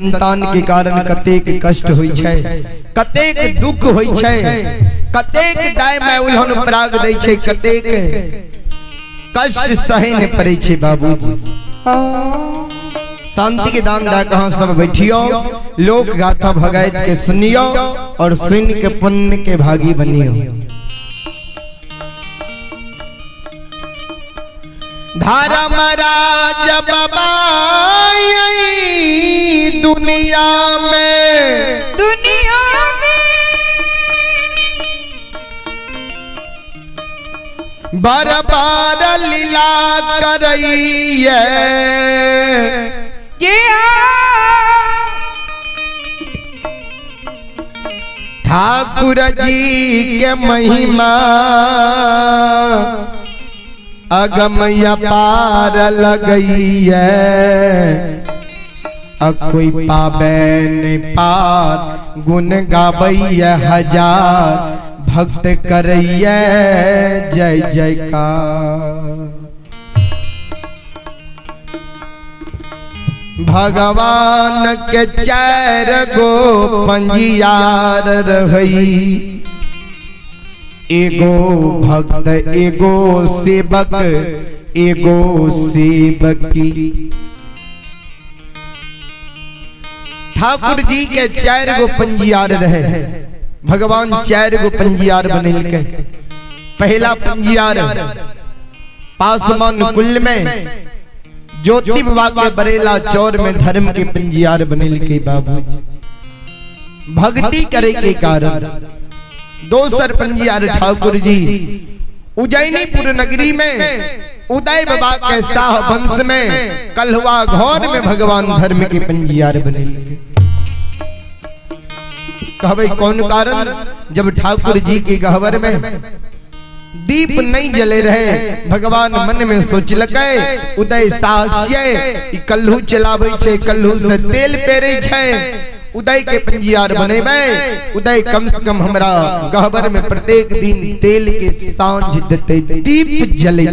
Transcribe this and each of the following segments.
संतान के कारण कतेक कष्ट होइ छै, कतेक दुख होइ छै, कतेक दाय my उलहन पराग दै छै, कतेक कष्ट सहे ने पड़ै छै। बाबूजी शांति के दान दऽ कऽ अहाँ सब बैठियो, लोक गाथा भगैत के सुनियो और सुन के पुण्य के भागी बनियो। धर्मराज बाबा दुनिया में, दुनिया में बरबार लीला करैये। ठाकुर जी के महिमा अगम अपार लगैये, कोई पावे नहीं पार, गुण गावैये हजार, भक्त करैये जय जयकार। भगवान के चार गो पंजियार रहई, एगो भक्त एगो सेवक एगो सेवकी। ठाकुर जी के चार गो पंजियार रहे, भगवान चार गो पंजियार बनेलकै। पहला पंजियार पासमान कुल में ज्योति बाबा के बरेला चौर में धर्म के पंजियार बनेलकै। बाबूजी भक्ति करे के कारण दोसर पंजियार ठाकुर जी उज्जैनीपुर नगरी में उदय बाबा के शाह वंश में कलहुआ घर में भगवान धर्म के पंजियार बनेलकै। कहबै कौन कारण? जब ठाकुर जी के गहवर में दीप नहीं जले रहे, भगवान मन में सोचलकै उदय साहस्य ई कल्हू चलाबै छै, कल्हू से तेल पेरै छै, उदय के पंजियार बनेबै, उदय कम से कम हमरा गहबर में प्रत्येक दिन तेल के सांझ देते, दीप जले।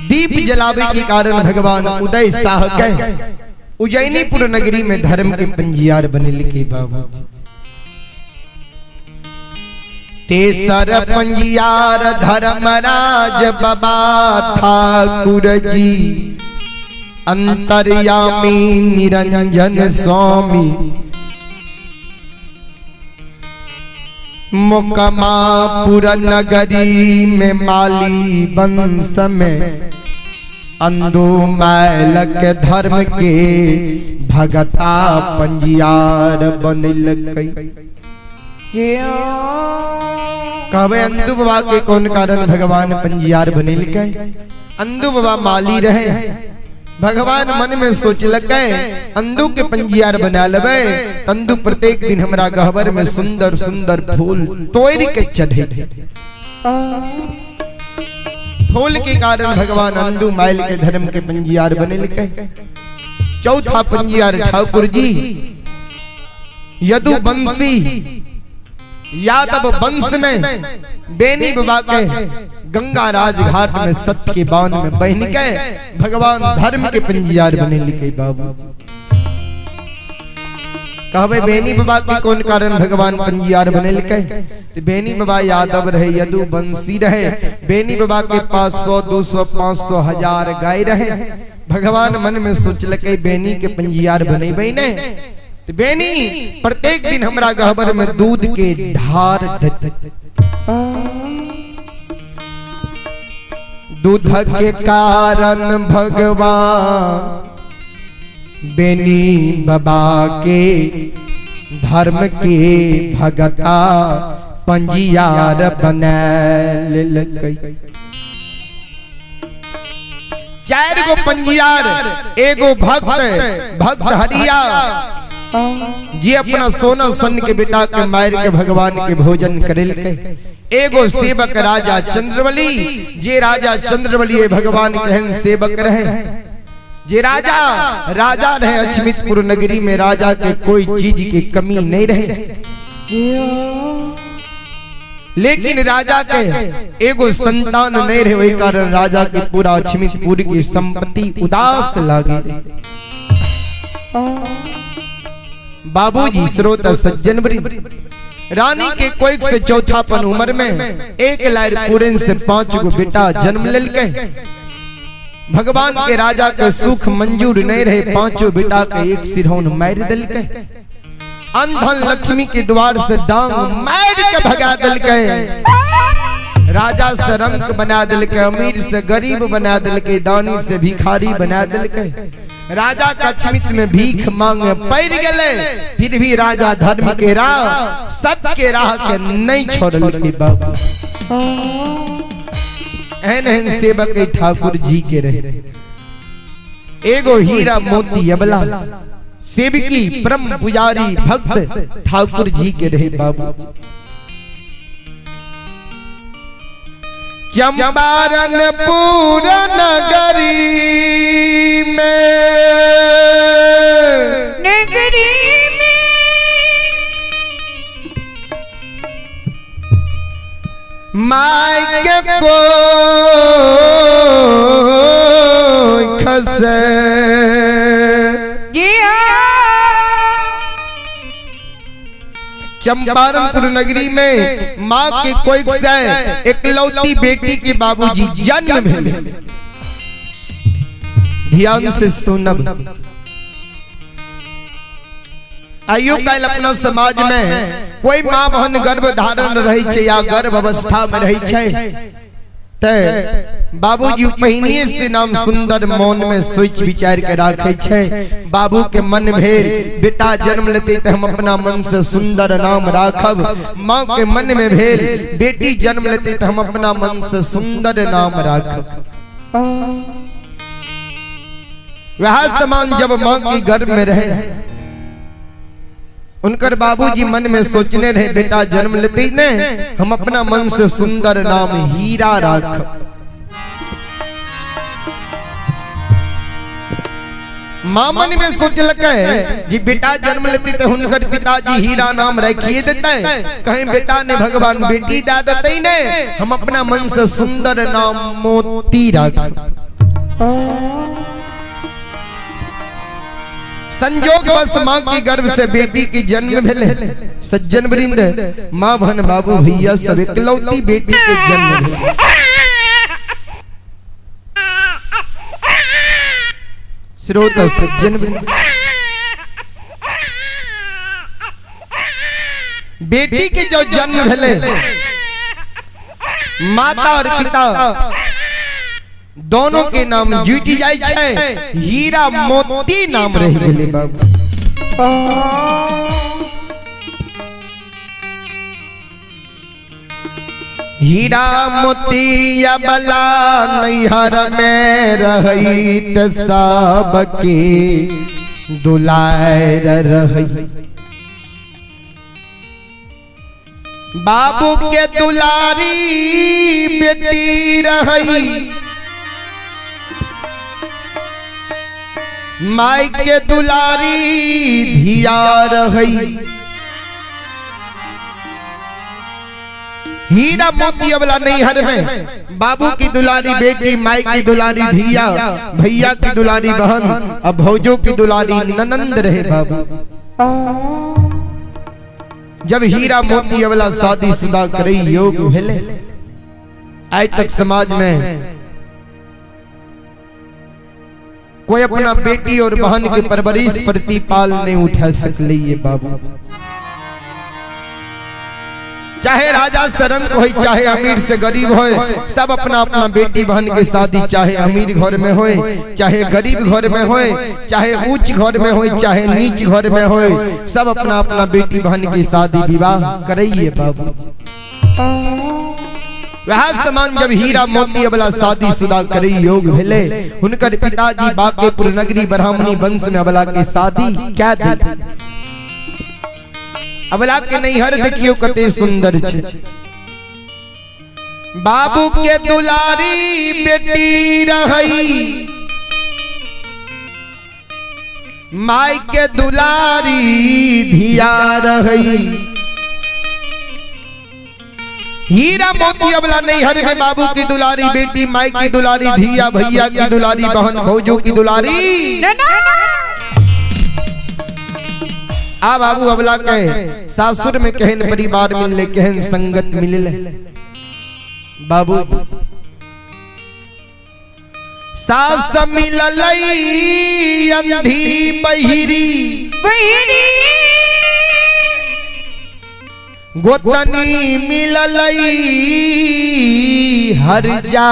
दीप जलावे के कारण भगवान उदय शाह के उज्जैनीपुर नगरी में धर्म के पंजियार बनेलकै। बाबू तेसर पंजियार धर्मराज बाबा ठाकुर जी अंतर्यामी निरंजन स्वामी मुकमापुर नगरी में माली वंश में अंधो मैलक धर्म के भगता पंजियार बनेलकै। कहबै अंधु बाबा के कौन कारण भगवान पंजियार बनेलकै? अंधु बाबा माली रहे, भगवान मन में सोचलकै अंधु के पंजियार बना लेबै, अंधु प्रत्येक दिन हमरा गहबर में सुंदर सुंदर फूल तोड़ के चढ़े। फूल के कारण भगवान अंधु माइल के धर्म के पंजियार बनेलकै। चौथा पंजियार ठाकुर जी यदुवंशी यादव वंश में बेनी बाबा के गंगा राज घाट में सत्य के बांध में बहन के भगवान धर्म के पंजियार बनेलकै। बाबू कहबै बेनी बाबा के कौन कारण भगवान पंजियार बनेलकै? तो बेनी बाबा यादव रहे, यदुवंशी रहे, बेनी बाबा के पास 100 200 500 1000 गाय रहे। भगवान मन में सोचलकै बेनी के पंजियार बनेबै ने, तो बेनी प्रत्येक दिन हमरा गहबर में दूध के ढार देते। दूध के कारण भगवान बेनी बाबा के धर्म के भगता पंजियार बनेलकै। चार गो पंजियार एगो भक्त, भक्त हरिया जी अपना सोना सन के बेटा के मार के भगवान के भोजन करेलकै। एगो सेवक राजा चंद्रबली, जे राजा चंद्रबली भगवान के सेवक रहे, जे राजा राजा रहे अछमितपुर नगरी में, राजा के कोई चीज की कमी नहीं रहे। लेकिन राजा के एगो संतान नहीं रहे, वही कारण राजा के पूरा अछमितपुर की संपत्ति उदास लागे। बाबूजी श्रोता सज्जन वृंद, रानी के कोई से चौथापन उम्र में एक लायर पूरन से 5 गो बेटा जन्म लेलकै। भगवान के राजा के सुख मंजूर नहीं रहे, पांचों बेटा के एक सिरौन मार दिलकै। अंधन लक्ष्मी के द्वार से डांग मार के भगा दिलकै। राजा से रंक बना दिलकै, अमीर से गरीब बना दिलकै, दानी से भिखारी बना दिलकै। राजा का अछमित में भीख मांगे पड़ गए, फिर भी राजा धर्म के राह सत्य के राह के नहीं छोड़लकै बाबू। एहन एहन सेवक ठाकुर जी के रहे। एगो हीरा मोती अबला सेवकी परम पुजारी भक्त ठाकुर जी के रहे बाबू। चंपारण पूर नगरी में, नगरी में माय के को खसे चंपारणपुर नगरी में माँ के कोई से इकलौती बेटी के बाबूजी जन्म भेल। ध्यान से सुनब। आइयो कल अपना समाज में कोई माँ बहन गर्भ धारण रहे छे या गर्भ अवस्था में रहे छे ते बाबूजी पहिनिए से नाम सुंदर मौन में सोच विचार के राखे छे। बाबू के मन भेल बेटा जन्म लेते तो हम अपना मन से सुंदर नाम राखब। माँ के मन में भेल बेटी जन्म लेते तो हम अपना मन से सुंदर नाम राखब। वह समान जब माँ की गर्भ में रहे उनकर बाबूजी मन में सोचने रहे बेटा जन्म लेते ने हम अपना मन से सुंदर नाम हीरा राखब। माँ मन में सोचलकै जी बेटा जन्म लेते तो हुनकर पिताजी हीरा नाम रखिए देते, कहीं बेटा ने भगवान बेटी दा देते ने हम अपना मन से सुंदर नाम मोती राखब। संजोग बस माँ के गर्भ से बेटी की जन्म भेले। सज्जन वृंद माँ बहन बाबू भैया सब इकलौती बेटी के जन्म भेले। श्रोता सज्जन वृंद, बेटी के जो जन्म भेले माता और पिता दोनों के नाम जुटि जाय छै, हीरा मोती नाम रहि गेलै बाबू। हीरा मोती अबला नैहर में रहैत सबके दुलार रहै। बाबू के दुलारी बेटी रहै, माई के दुलारी धिया रहै। हीरा मोती अबला नैहर में बाबू की दुलारी बेटी, माई की दुलारी धिया, भैया की दुलारी बहन, अब भौजों की दुलारी ननंद रहे बाबू। जब हीरा मोती अबला शादी शुदा करे योग भेले। आज तक समाज में कोई अपना बेटी और बहन के परवरिश प्रतिपाल नहीं उठा सकले ये बाबू। चाहे राजा से रंक हो चाहे अमीर से गरीब हो, सब अपना अपना बेटी बहन के शादी चाहे अमीर घर में हो चाहे गरीब घर में हो, चाहे ऊंच घर में हो चाहे नीच घर में हो, सब अपना अपना बेटी बहन की शादी विवाह करिए बाबू। वह समान जब हीरा मोती अबला शादी शुदा करे योग भेले, हुनकर पिताजी बाकेपुर नगरी ब्राह्मणी वंश में अबला के शादी क्या दी। अबला के नैहर देखियो कते सुंदर छे। बाबू के दुलारी बेटी रही, माई के दुलारी धिया रही। हीरा मोती अबला नैहर में बाबू की दुलारी, बेटी माई की दुलारी, धिया भैया की दुलारी, बहन भौजो की दुलारी। आ बाबू अबला के सासुर में केहन परिवार मिलले, केहन संगत मिलले बाबू। सास मिललई अंधी बहिरी, गोतनी मिललई हर जा।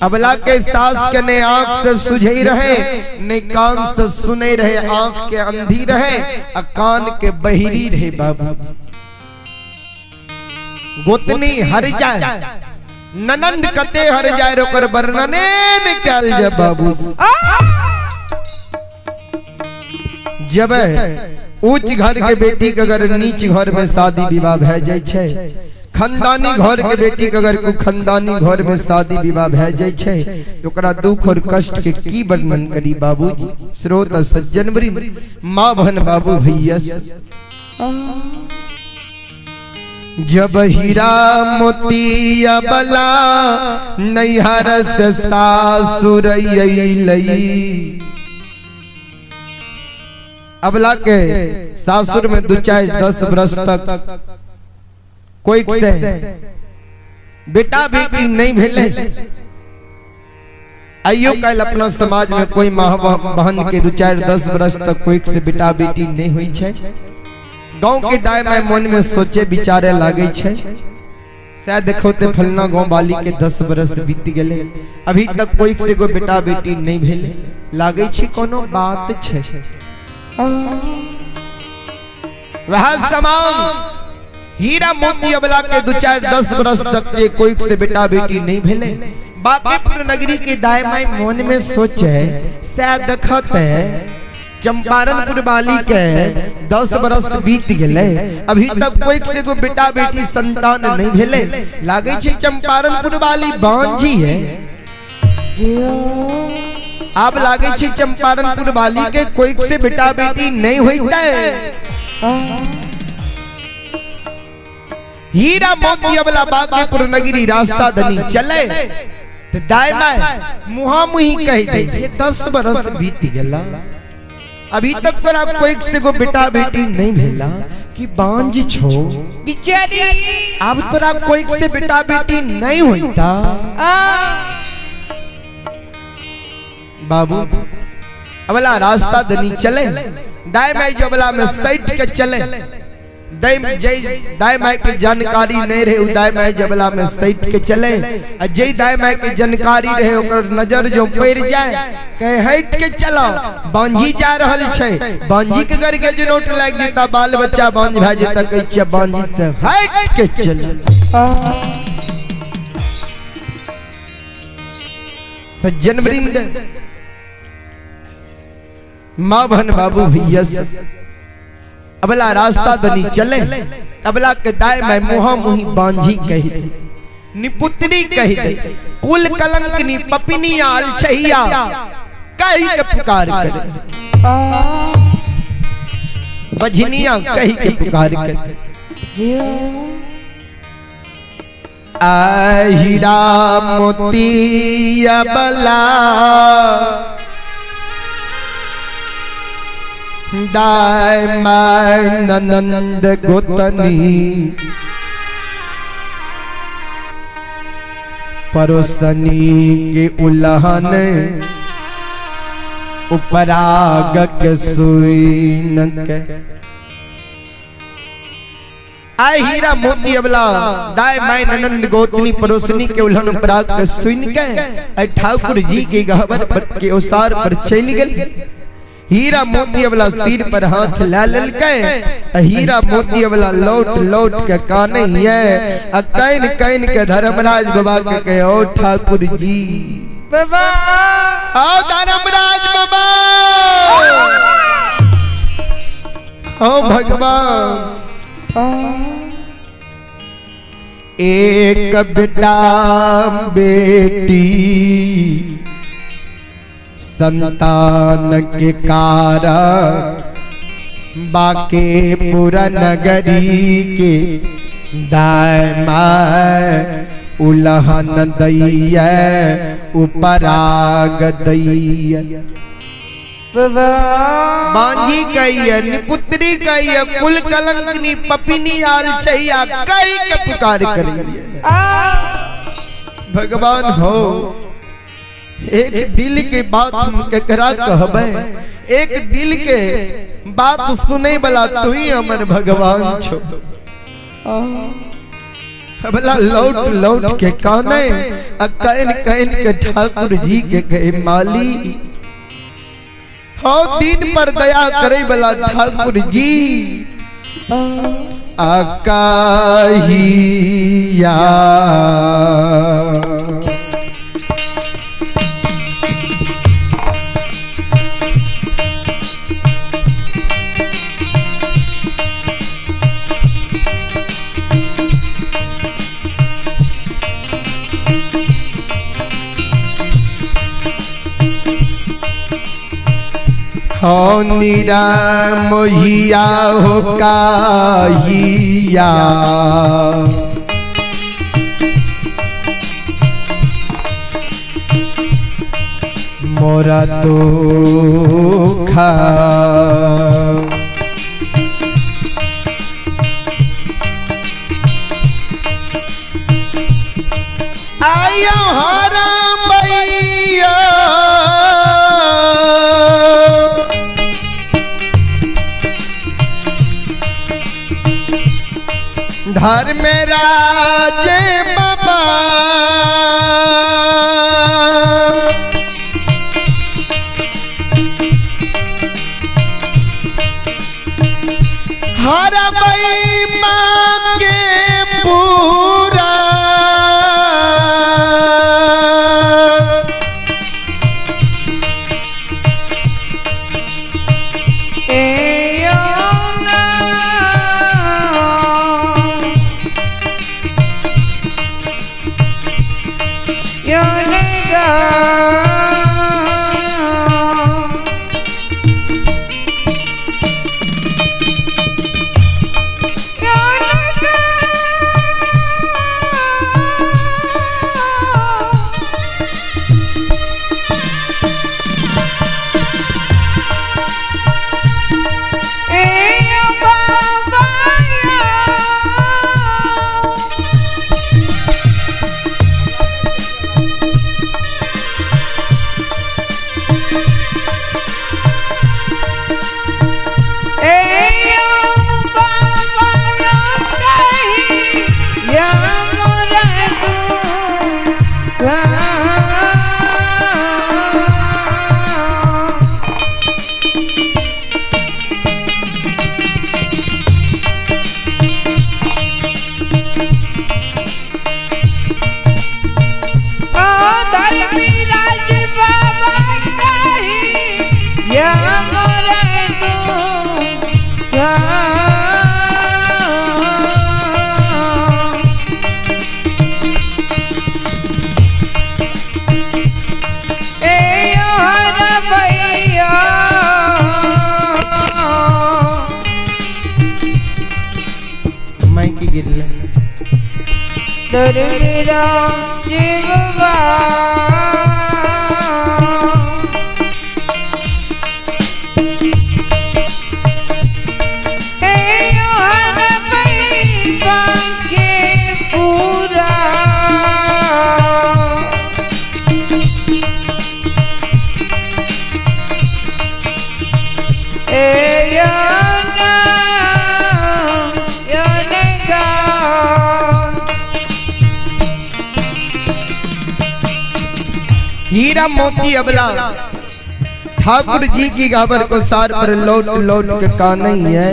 अबला के सास के ने आंख से सुझई रहे, ने कान से सुने रहे, आंख के अंधी रहे आ कान के बहिरी रहे बाबू। गोतनी हर जाए, ननंद कते हर जाए, ओकर वर्णने ने कैल जाए बाबू। जब ऊंच घर के बेटी के अगर नीच घर में शादी विवाह भै जाय छै, खानदानी घर के बेटी के अगर कोई खानदानी घर में शादी विवाह भै जाय छै, तो ओकरा दुख और कष्ट के की वर्णन करी बाबूजी। श्रोता सज्जन वृंद, माँ बहन बाबू भैया, जब हीरा मोती अबला नैहर से सासुर अइलई। अबला के सासुर में 2 4 10 वर्ष तक कोई से बेटा बेटी नहीं भेले। आइयो कल अपना समाज में कोई माँ बहन के 2 4 10 वर्ष तक कोई से बेटा बेटी नहीं हुई छै। गांव के दाय my मन में सोचे विचारे लागे छै, शायद देखो ते फलना गांव वाली के 10 बरस बीत गेले, अभी तक कोई से कोई बेटा बेटी नहीं भेले, लागे छै कोनो बात छै। वह समान हीरा मोती अबला के 2 4 10 बरस तक के कोई से बेटा बेटी नहीं भेले। बांकीपुर नगरी के दाय माई मन में सोचे, शायद देखते चंपारणपुर वाली के 10 बरस बीत गेले, अभी तक कोई से कोई बेटा बेटी संतान नहीं भेले, लागे छै चंपारणपुर वाली बांझी है। अब लागे छै चंपारणपुर वाली के कोई से बेटा बेटी नहीं होता है। हीरा मोती अबला बांकीपुर नगरी रास्ता धनी चले तो दाय my मुहा मुही कह दे, ये 10 बरस बीत गेला, अभी तक तोरा कोई से को बेटा बेटी नहीं भेला कि बांझ छो बिचारी, अब तोरा कोई से बेटा बेटी नहीं होता बाबू। अबला रास्ता दनी चले, दाय माई जो अबला में सैट के चले, दाय माई के जानकारी नहीं रहे, दाय माई जबला में सैट के चले, आ जय दाय माई के जानकारी रहे ओकर नजर जो पड़ जाए कहे हट के चलो, बांझी जा रहल छै, बांझी के घर के जनोट लाग जेता, बाल बच्चा बांझ भए जेता, कहै छियै बांझी से हट के चले। सज्जन वृंद, माँ बहन बाबू भैया, अबला रास्ता दनी चले, अबला के दाय मैं मुहा मुही बांझी कही दे, निपुत्री कही दे, कुल कलंकनी पपिनी अलछहिया कही के पुकार करे, बझनिया कही के पुकार करे। आ हीरा मोती अबला दाय my ननंद गोतनी परोसनी के उलहन उपरागक सुइन के। आय हीरा मोती अबला दाय my ननंद गोतनी परोसनी के उलहन उपराग के सुइन के आय ठाकुर जी के गहबर पर के ओसार पर चल गेल। हीरा मोती वाला सिर पर हाथ ला ललकै, हीरा मोती वाला लौट लौट के काने है, आ can can के धर्मराज बाबा के कहे, ओ ठाकुर जी बाबा, आओ धर्मराज बाबा, ओ भगवान, एक बेटा बेटी संतान के कारण बाके पूरा नगरी के दाय my उलहन दैया उपराग दैया। बांझी कहिए निपुत्री कहिए कुल कलंकनी पपिनी आल छैया कई के पुकार करिए। भगवान हो एक दिल के बात हम केकरा कहबे, एक दिल के बात सुने वाला तू ही हमर भगवान छो। भला लौट लौट के काने can can के ठाकुर जी के कहे माली हो दिन पर दया करे वाला ठाकुर जी आकाहिया। हो निरा मोहिया हो काहिया मोरा तो खा आयो हरा मैया धर्मराज बाबा हर बई माँ के पूरा हीरा मोती अबला ठाकुर जी की गाबर को सार पर लौट लौट के का नहीं है।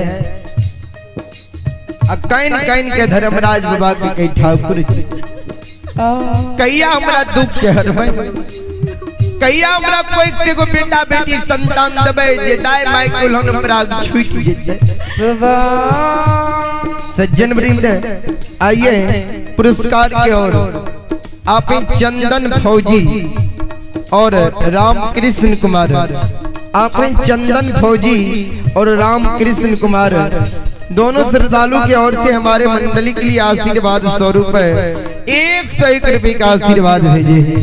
Can can के धर्मराज बाबा के कई ठाकुर जी कैया हमरा दुख के हरबै, कैया हमरा कोई एगो बेटा बेटी संतान देबै जे दाय माय कुलहन पराग छूट जेतै। सज्जन वृंद आइए पुरस्कार के ओर आप चंदन फौजी और रामकृष्ण कुमार, आप चंदन फौजी और राम कृष्ण कुमार दोनों श्रद्धालु की ओर से हमारे मंडली के लिए आशीर्वाद स्वरूप है 101 रुपये का आशीर्वाद भेजे हैं।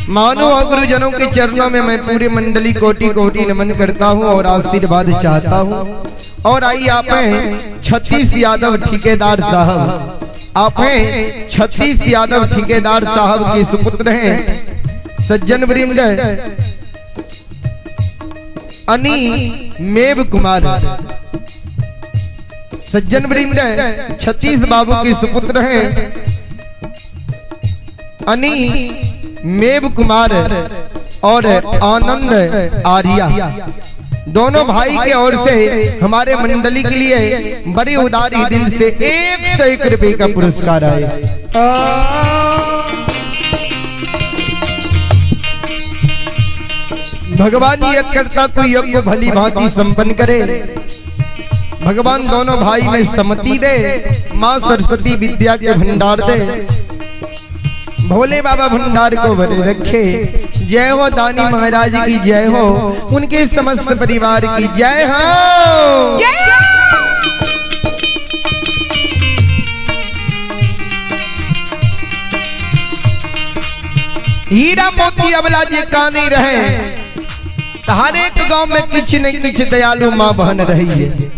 मानो और गुरुजनों के चरणों में मैं पूरी मंडली कोटि कोटि नमन करता हूँ और आशीर्वाद चाहता हूँ। और आइए आप हैं 36 यादव ठेकेदार साहब, आप हैं 36 यादव ठेकेदार साहब के सुपुत्र हैं सज्जन वृंद अनी मेव कुमार। सज्जन वृंद 36 बाबू के सुपुत्र हैं अनी मेव कुमार और आनंद आर्या, दोनों भाई के ओर से हमारे मंडली के लिए बड़ी उदारी दिल से 101 रुपये का पुरस्कार आए। भगवान यज्ञ करता को यज्ञ भली भांति संपन्न करे, भगवान दोनों भाई में सम्मति दे, माँ सरस्वती विद्या के भंडार दे, भोले बाबा भंडार को भरे रखे। जय हो दानी महाराज की जय हो, उनके समस्त परिवार की जय हो। हीरा मोती अबला जी का नहीं रहे, हर एक गांव में किछ नहीं किछ दयालु माँ बहन रही है।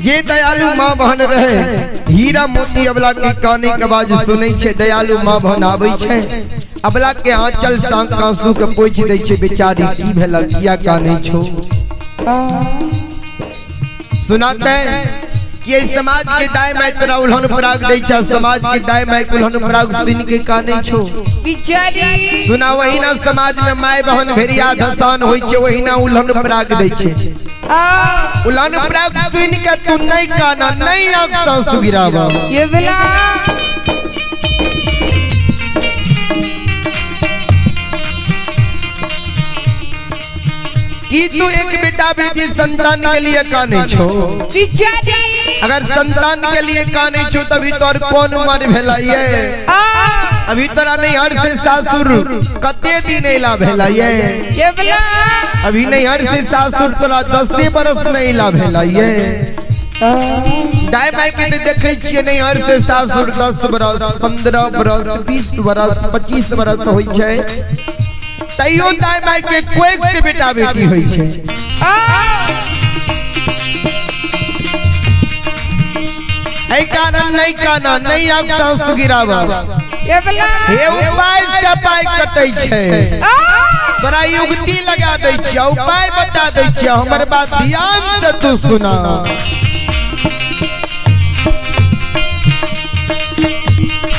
जे दयालु माँ बहन रहे हीरा मोती अबला के काने के आवाज सुनै छे, दयालु माँ बहन आबै छे, अबला के आंचल सांग आंसू के पोछि दै छे, बेचारी की भेल किया काने छो। सुनाते कि एहि समाज के दाय my तोरा उल्हन पराग दै छे, समाज के दाय my उल्हन पराग सुन के काने छो बेचारी। सुना वही ना समाज में my बहन भेड़िया धसान होई छे, वही ना उल्हन पराग दै छे। उल्हन पराग सुन के तू नहीं काना नहीं आंख आंसू गिरावा। ये बेला कि तू एक बेटा बेटी संतान के लिए काने छो बेचारी। अगर संतान के लिए काने छो तभी तोर कौन उम्र भेला ये, अभी तोरा नैहर से सासुर कते दिन अला भेला ये, अभी नैहर से सासुर तोरा 10 बरस नहीं ला भेला ये। दाय my के देखे छियै नैहर से सासुर 10 बरस 15 बरस 20 बरस 25 बरस होई छै, तैयो दाय my के कोई से बेटा बेटी होई छै। एहि कारण नहीं काना नहीं आब सासु गिरावा, हे उपाय से पाय कटै छै, तोरा युक्ति लगा दै छियै, उपाय बता दै छियै, हमर बात ध्यान से तू सुना।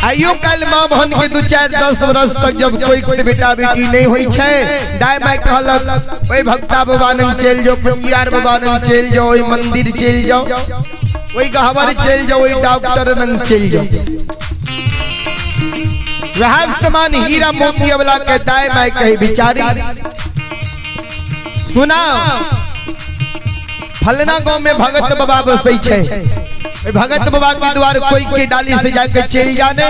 आइयो कल माँ बहन के 2 4 10 बरस तक जब कोई से बेटा बेटी नहीं होई छै, दाय my कहलक ओई भक्ता बाबा नंग चलि जाओ, पंजियार बाबा नंग चलि जाओ, ओई मंदिर चलि जाओ, ओई गहवर चलि जाओ, ओई डॉक्टर नंग चलि जाओ। वह समान हीरा मोती वाला के दाय my कही बिचारी सुना फलना गांव में भगत बाबा बसै छै, भगत बाबा के द्वार कोई के डाली से जाके चल जाने,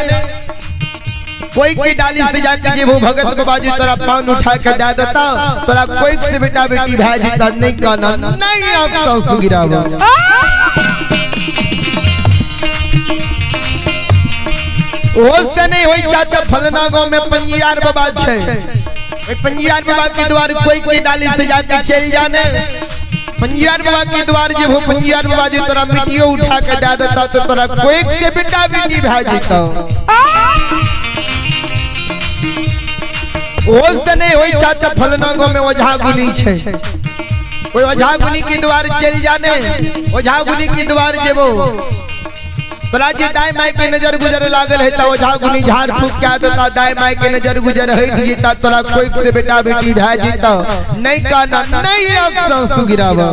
कोई के डाली से जाके जे वो भगत बाबा जी तोरा पान उठा के दे देता, तोरा कोई से बेटा बेटी भा जीता नहीं काना नहीं आप सासु गिरावा। ओस नहीं होई चाचा फलना गांव में पंजियार बाबा छै, पंजियार बाबा के द्वार कोई के डाली से जाके चल जाने, पंजियार बाबा के द्वार जे वो पंजियार बाबा जी तोरा मिट्टियो उठा के दे देता तो तोरा कोई से बेटा बेटी भा जीता। ओस नहीं होई चाचा फलना गांव में ओझा गुनी छै, ओई ओझा गुनी के द्वार चल जाने, ओझा गुनी के द्वार जेबो तोरा जे दाय my के नजर गुजर लागल है त ओझा गुनी झाड़ फूक के देता, दाय my के नजर गुजर हट जेता तोरा कोई से बेटा बेटी भा जीता नहीं काना नहीं आप सासु गिरावा।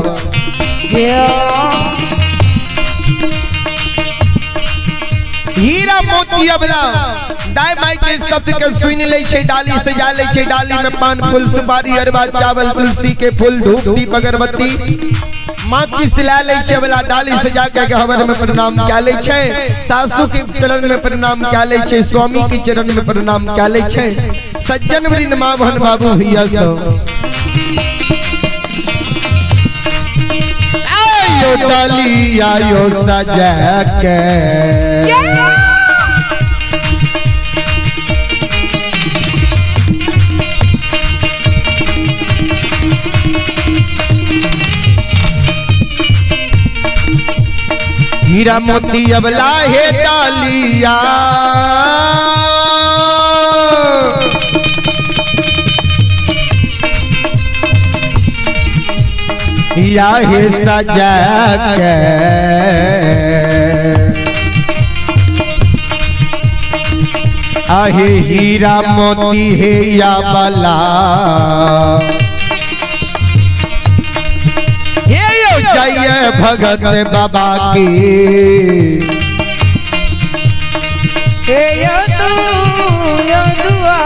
हीरा मोती अबला दाय my के शब्द के सुन ले छै, डाली से जा ले छै, डाली में पान फूल सुपारी अरबा चावल तुलसी के फूल धूप दीप अगरबत्ती माचिस ला ले छै, वाला डाली से जाके गहवर में प्रणाम क्या ले छै, सासू के चरण में प्रणाम क्या ले छै, स्वामी के चरण में प्रणाम क्या ले छै। सज्जन वृंद माँ बहन बाबू भैया सब आयो डालिया यो सजा के हीरा मोती अबला हे डालिया या हे सजा के आहे हीरा मोती हे या बला हे यो जय भगत बाबा की हे यदु यदुआ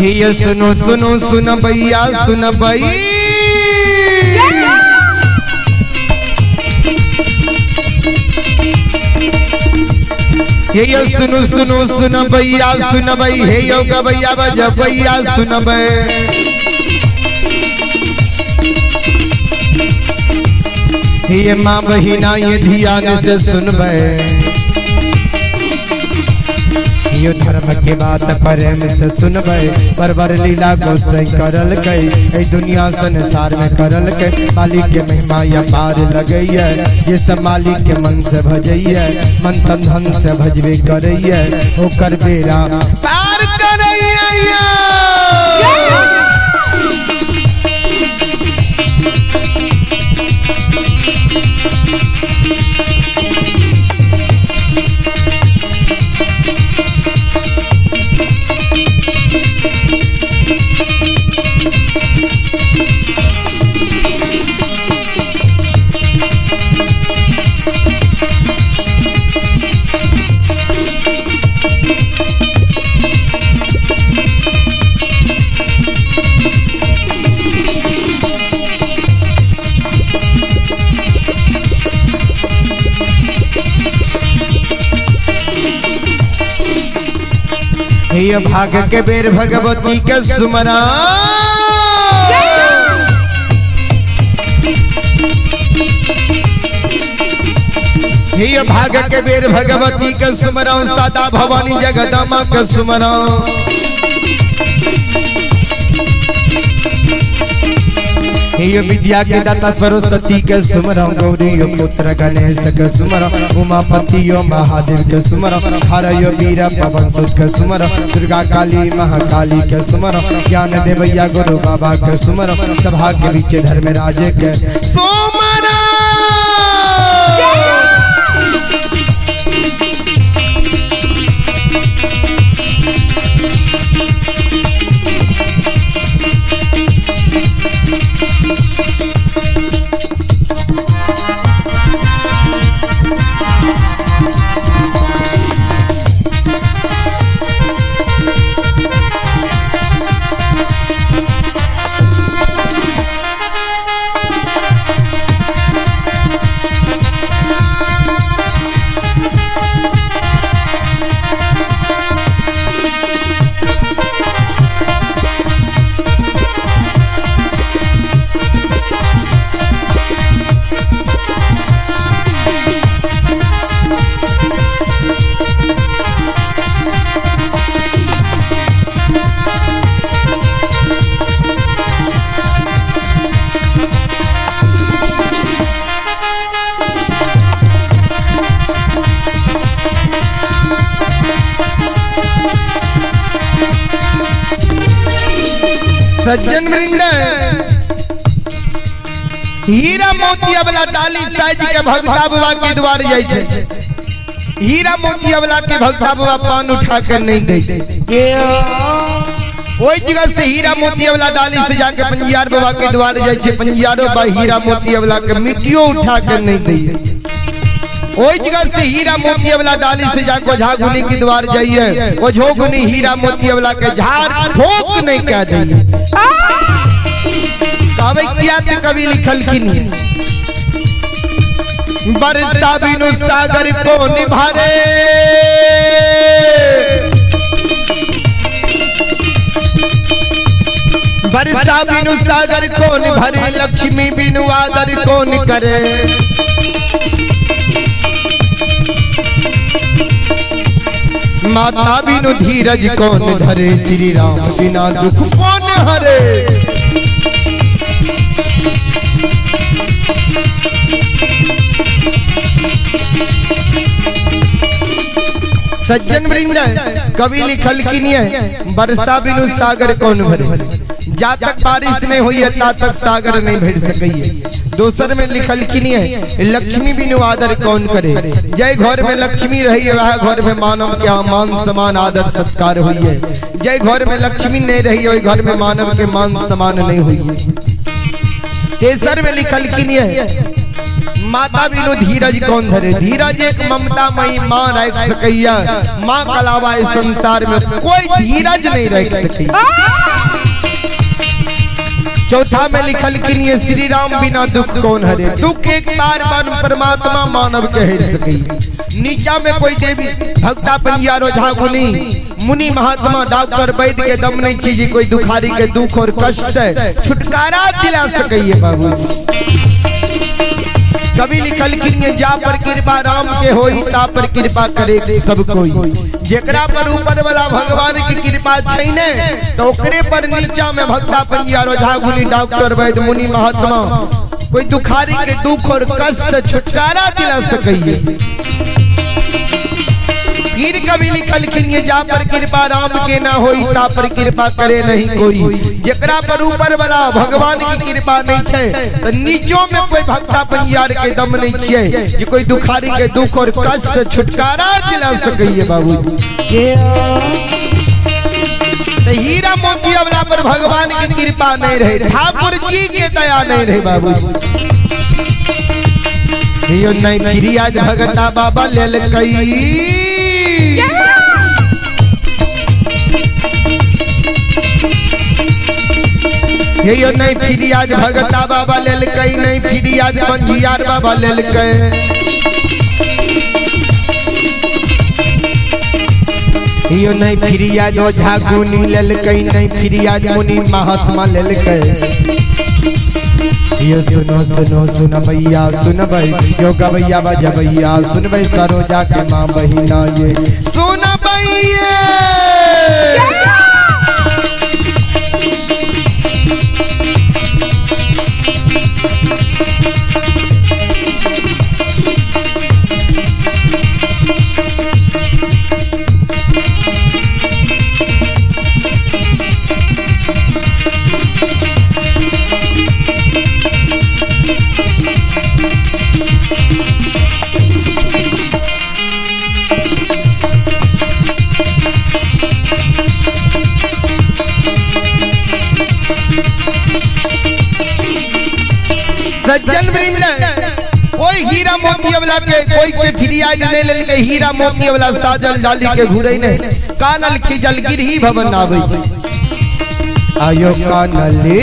ये सुनो सुनो सुन भैया सुन भई ये सुनो सुनो सुन भैया सुन भई हे यो गवैया बज भैया सुन ये माँ बहिना ये ध्यान से सुन यो धर्म के बात प्रेम से सुनबै बरबर लीला गोसाई करल गई ए दुनिया संसार में करल के मालिक के महिमा अपार लगैया ये सब मालिक के मन से भजैया मन तन धन से भजबे करैया ओकर बेड़ा पार करैया। ये भाग के बेर भगवती के सुमरा ये भाग के बेर भगवती के सुमरा सदा भवानी जगदम्बा के सुमरा। ये विद्या के दाता सरस्वती के सुमरम, गौरी यो पुत्र गणेश के सुमरम, उमापति यो महादेव के सुमरम, हर यो वीर पवन सुत के सुमरम, दुर्गा काली महाकाली के सुमरम, ज्ञान देवैया गुरु बाबा के सुमरम, सभा के बीच धर्मराज के सुमरम। सज्जन वृंद, हीरा मोतिया वाला डाली साइज के भगता बाबा के द्वार जाय छै। हीरा मोतिया वाला के भगता बाबा पान उठा के नहीं दे छै। ओहि जगह से हीरा मोतिया वाला डाली से जाके पंजियार बाबा के द्वार जाय छै। पंजियारो बा हीरा मोतिया वाला के मिट्टियो उठा के नहीं दे। ओहि जगह से हीरा मोतिया वाला डाली से जाके ओझा गुनी के द्वार जाइए, ओझो गुनी हीरा मोतिया वाला के झाड़ ठोक नहीं कह दे। कहबै किया ते कवि लिखल की नहीं, बरसा बिनु सागर को निभारे, बरसा बिनु सागर कौन भरे, लक्ष्मी बिनु आदर कौन करे। माता बिनु धीरज कौन धरे, श्री राम बिना दुख कौन हरे। सज्जन वृंद, कवि लिखल की नहीं है, बरसा बिनु सागर कौन भरे। जा तक बारिश नहीं हुई है ता तक सागर नहीं भर सकी। दोसर में लिखल की नहीं है, लक्ष्मी बिनु आदर कौन करे। जय घर में लक्ष्मी रही है वह घर में मानव के मान समान आदर सत्कार हुई है। जय घर में लक्ष्मी नहीं रही है घर में मानव के मान समान नहीं हुई। तेसर में लिखल की नहीं है, माता बिनु धीरज कौन धरे। धीरज एक ममता मई माँ रख सकैया, माँ के अलावा इस संसार में कोई धीरज नहीं रख सकैया। चौथा में लिखल की नहीं है, श्री राम बिना दुख कौन हरे। दुख एक बार बार परमात्मा मानव के हर सके। नीचा में कोई देवी भक्ता पंजियार ओझा गुनी मुनि महात्मा डॉक्टर वैद्य के दम नहीं छी जी कोई दुखारी के दुख और कष्ट से छुटकारा दिला सके बाबू। कवि लिखल की जा पर कृपा राम के होई ता पर कृपा करे सब कोई। जेकरा पर ऊपर वाला भगवान की कृपा छै ने तो ओकरे पर नीचा में भक्ता पंजियार ओझा गुनी डॉक्टर वैद्य मुनि महात्मा कोई दुखारी के दुख और कष्ट से छुटकारा दिला सके। फिर कवि लिखल की जा पर कृपा राम के ना होई ता पर कृपा करे नहीं कोई। जेकरा पर ऊपर वाला भगवान की कृपा नहीं छै तो नीचो में कोई भक्ता पंजियार के दम नहीं छै जे कोई दुखारी के दुख और कष्ट से छुटकारा दिला सके बाबू। तो हीरा मोतिया वाला पर भगवान की कृपा नहीं रहे, ठाकुर जी के दया नहीं रहे बाबू। यो नहीं फिर आज भगता बाबा लेल कई, यो नहीं फिर आज भगता बाबा लेल कई, नहीं फिर आज पंजियार बाबा लेल कई। यो नहीं फिर आज ओझा गुनी लेल कई, नहीं फिर आज मुनि महात्मा लेल कई। यो सुनो सुनो सुनबैया सुनबै, यो गवैया बजबैया सुनबै, सरोजा के माँ बहिना ये सुनबैया। सज्जन वृंद, कोई हीरा मोती वाला के कोई के फ्रियाज ले लेलके, हीरा मोती वाला साजल डाली के घुरै ने कानल खिजल गिरही भवन आबै। आयो कानल है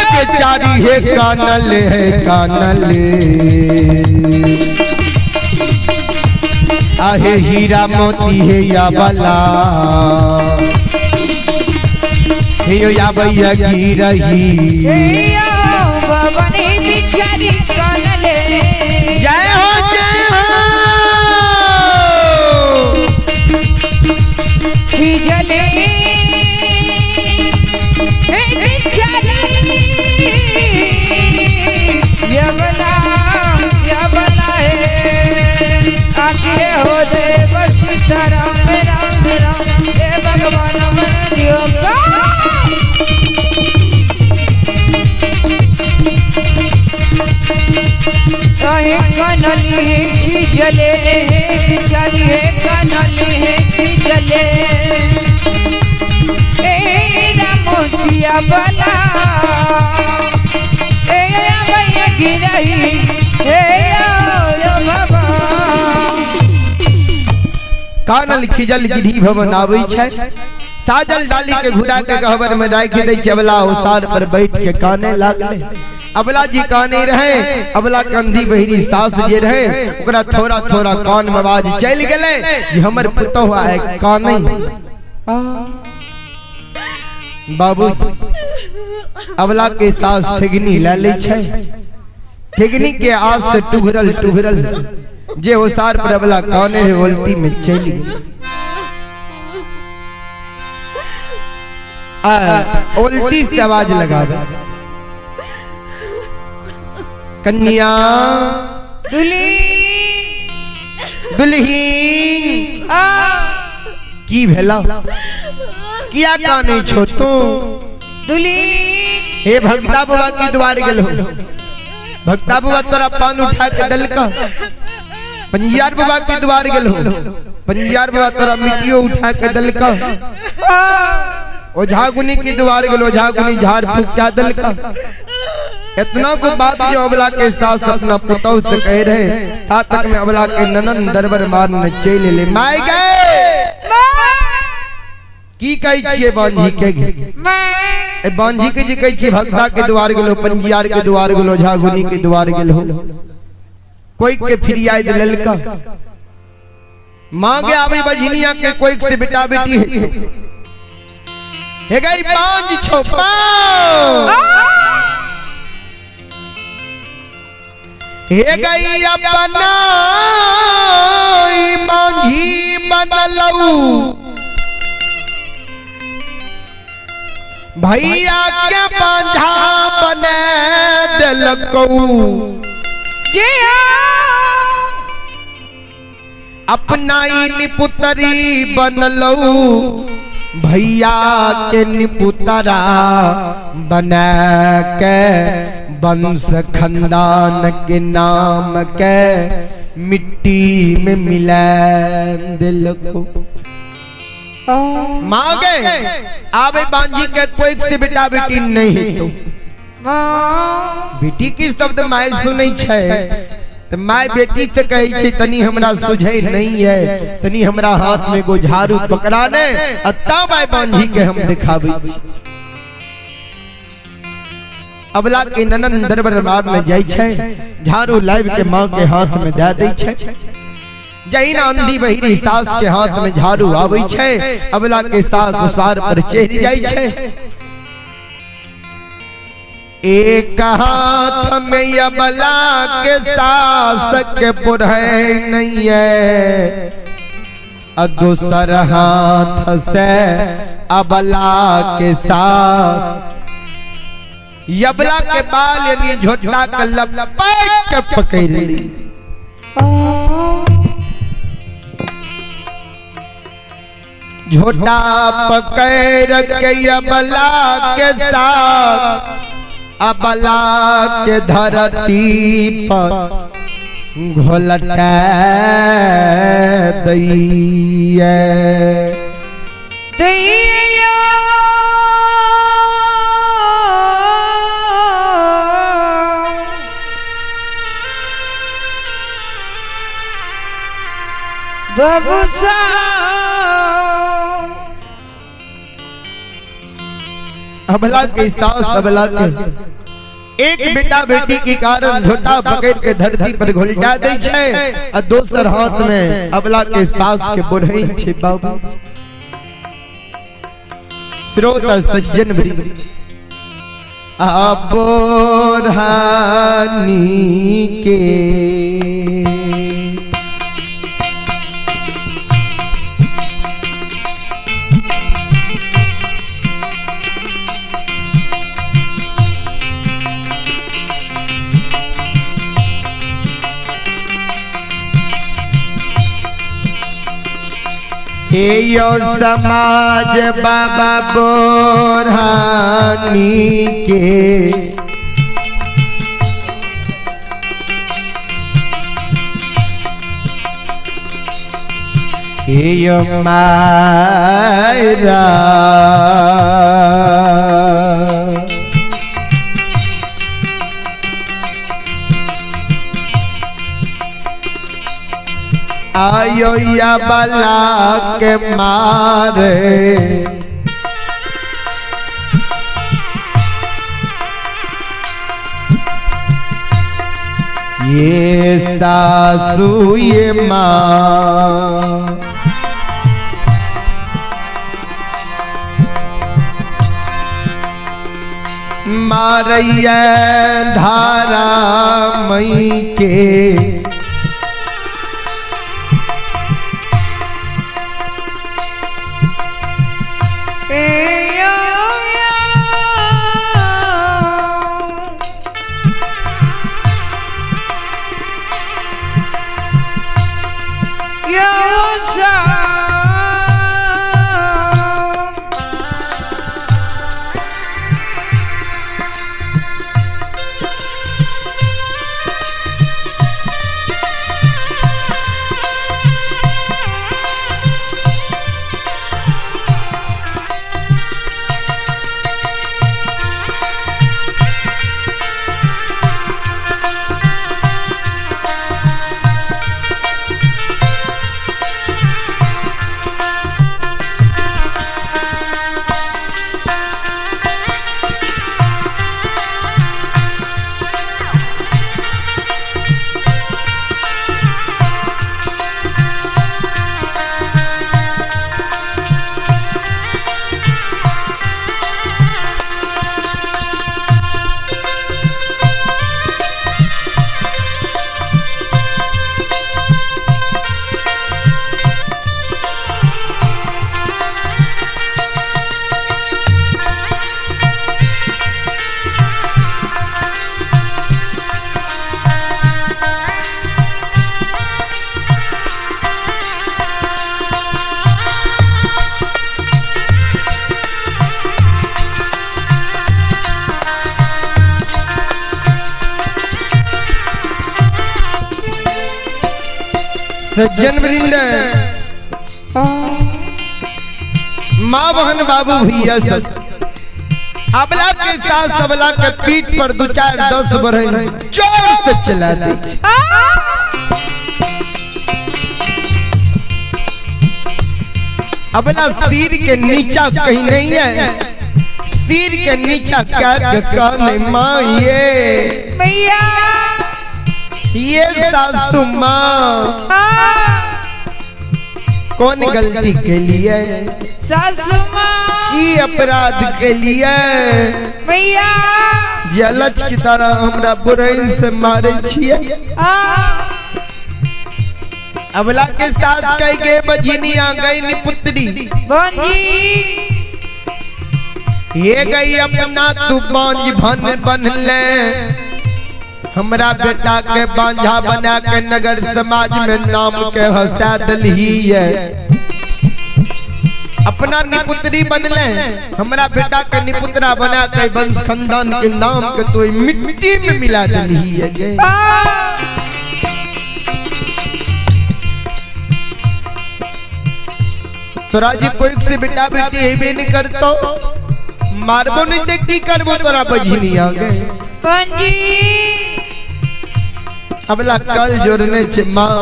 बेचारी, है कानल, है कानल आहे हीरा मोती है या बला हे या भैया की रही। जय हो जय हो। हो दे बस राम राम राम हे भगवान मन दियो। कहे कनली है खिजले बिचारी है कनली है खिजले ए रामोतिया बला ए भैया गिरही हे भगवान। कानल खिजल गिरी भवन आबै छै, साजल डाली के घुरा के गहबर में राखि दै छै। अबला ओसार पर बैठ के काने लागले। अबला जी काने रहे, अबला कंधी बहिरी सास जे रहे ओकरा थोड़ा थोड़ा कान में आवाज चलि गेलै जे हमर पुतोह आए काने। बाबू अबला के सास ठेगनी लै लै छै, ठेगनी के आस से टुघरल टुघरल जे ओसार पर अबला काने रे बोलती में चली गई। ओलती से आवाज लगावे, कन्या दुल्हीन की भेला किया काने छो तू दुल्हीन। हे भगता बाबा की द्वार गेल हो, भगता बाबा तोरा पान उठा के दलका। पंजियार बाबा के द्वार गेल हो, पंजियार बाबा तोरा मिट्टियो उठा के दलका। ओझा गुनी के द्वार गेल, ओझा गुनी झाड़ फूक क्या दलका। इतना को बात जो अबला के सास अपना पुतौ से कह रहे, ता तक में अबला के ननन दरबर मारने चल ले माय गए। की कहै छियै बांझी के? ए बांझी के जे कहै छियै भगता के द्वार गेलो, पंजियार के द्वार गेलो, ओझा गुनी के द्वार गेलो, कोई के फ्रियाज ललका मांगे आवे बजनिया के कोई से बेटा बेटी है। हे गई पांच छो पांच हे गई अपना मांझी बनलऊ भैया के बांझा बने दिलकऊ। अपना ही निपुतरी बनलऊ भैया के निपुतरा बना के वंश खानदान के नाम के मिट्टी में मिला दिलको। मांगे आवे बांझी के कोई से बेटा बेटी नहीं तो बेटी की शब्द my सुनै छै तो my बेटी से कहै छै तनी हमरा सुझै नहीं है, तनी हमरा हाथ में एगो झाड़ू पकड़ा ने आ तब आइ बांझी के हम दिखाबै छी। अबला के ननन दरबार में जाइ छै, झाड़ू लाइव के माँ के हाथ में दे दै छै। जहिना अंधी बहिरी सास के हाथ में झाड़ू आबै छै, अबला के सास उसार पर चढ़ि जाइ छै। एक हाथ में अबला के सास के पुरहै नहीं है, और दूसर हाथ से अबला के साथ यबला के बाल यानी झोटा के लपेट के पकड़ ली। झोटा पकड़ के अबला के साथ अबला के धरती पर घोलटा दई दैया। दैया बाबू अबला के सास अबला के एक बेटा बेटी के कारण झोटा पकड़ के धरती पर घोलटा दै छै आ दोसर हाथ में अबला के सास के बुढ़ैन छै बाबू। श्रोता सज्जन वृंद अबोरहानी के हे यो समाज बाबा बोरहानी के हे यो मायरा आयो या बला के मारे ये सासू ये माँ मारैया धारा मई के सज्जन वृंद माँ बहन बाबू भैया सब अबला के साथ सबला के पीठ पर 2 4 10 बरहन जोर से चला दी। अबला सिर के नीचा कहीं नहीं है, सिर के नीचा क्या कहने माँ ये भैया ये सासू माँ कौन गलती के लिए सासू माँ की अपराध के लिए भैया जलच की तरह हमरा बुराई से मारे छिए। अबला के साथ कह के बजनिया गई निपुत्री ये गई अपना तू बांझ भन बन ले हमरा बेटा के बांझा बना के नगर समाज में नाम के हंसा दलही है। अपना निपुत्री बनले हमरा बेटा के निपुत्रा बना के वंश खानदान के नाम के तो मिट्टी में मिला दलही है। तोरा जे कोई से बेटा बेटी हेबे नहीं करतो, मारबो नहीं ते की करबो तोरा बझनिया गे। पंजी अबला कल जोड़ने छे माँ,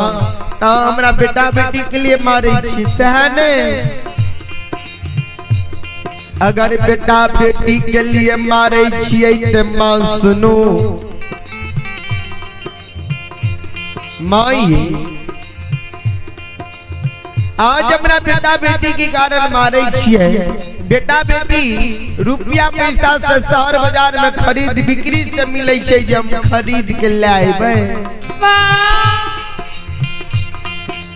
ता हमरा बेटा बेटी के लिए मारे छी सह ने। अगर बेटा बेटी के लिए मारे छियै ते माँ सुनू, माई आज हमरा बेटा बेटी के कारण मारे छियै। बेटा बेटी रुपया पैसा से शहर बाजार में खरीद बिक्री से मिले छै जे हम खरीद के लाएबै,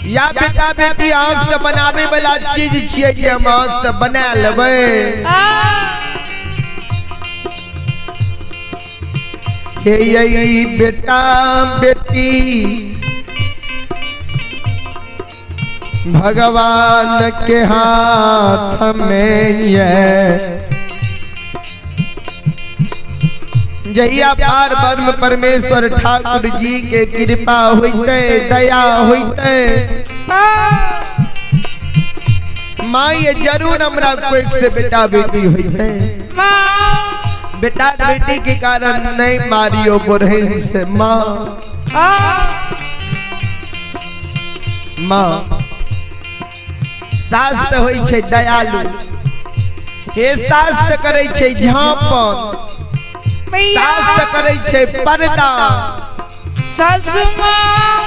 या बेटा बेटी हाथ से बनावे वाला चीज छियै जे हम हाथ से बना लेबै। हे यही बेटा बेटी भगवान के हाथ में ये, जहिया पार ब्रह्म परमेश्वर ठाकुर जी के कृपा होते, दया होते, माई जरूर हमरा कोई से बेटा बेटी होते। बेटा बेटी के कारण नहीं मारियो बोरहिन से माँ। माँ सास तो होई छे दयालु, हे सास तो करे छे झांपन, सास तो करे छे पर्दा। सासु माँ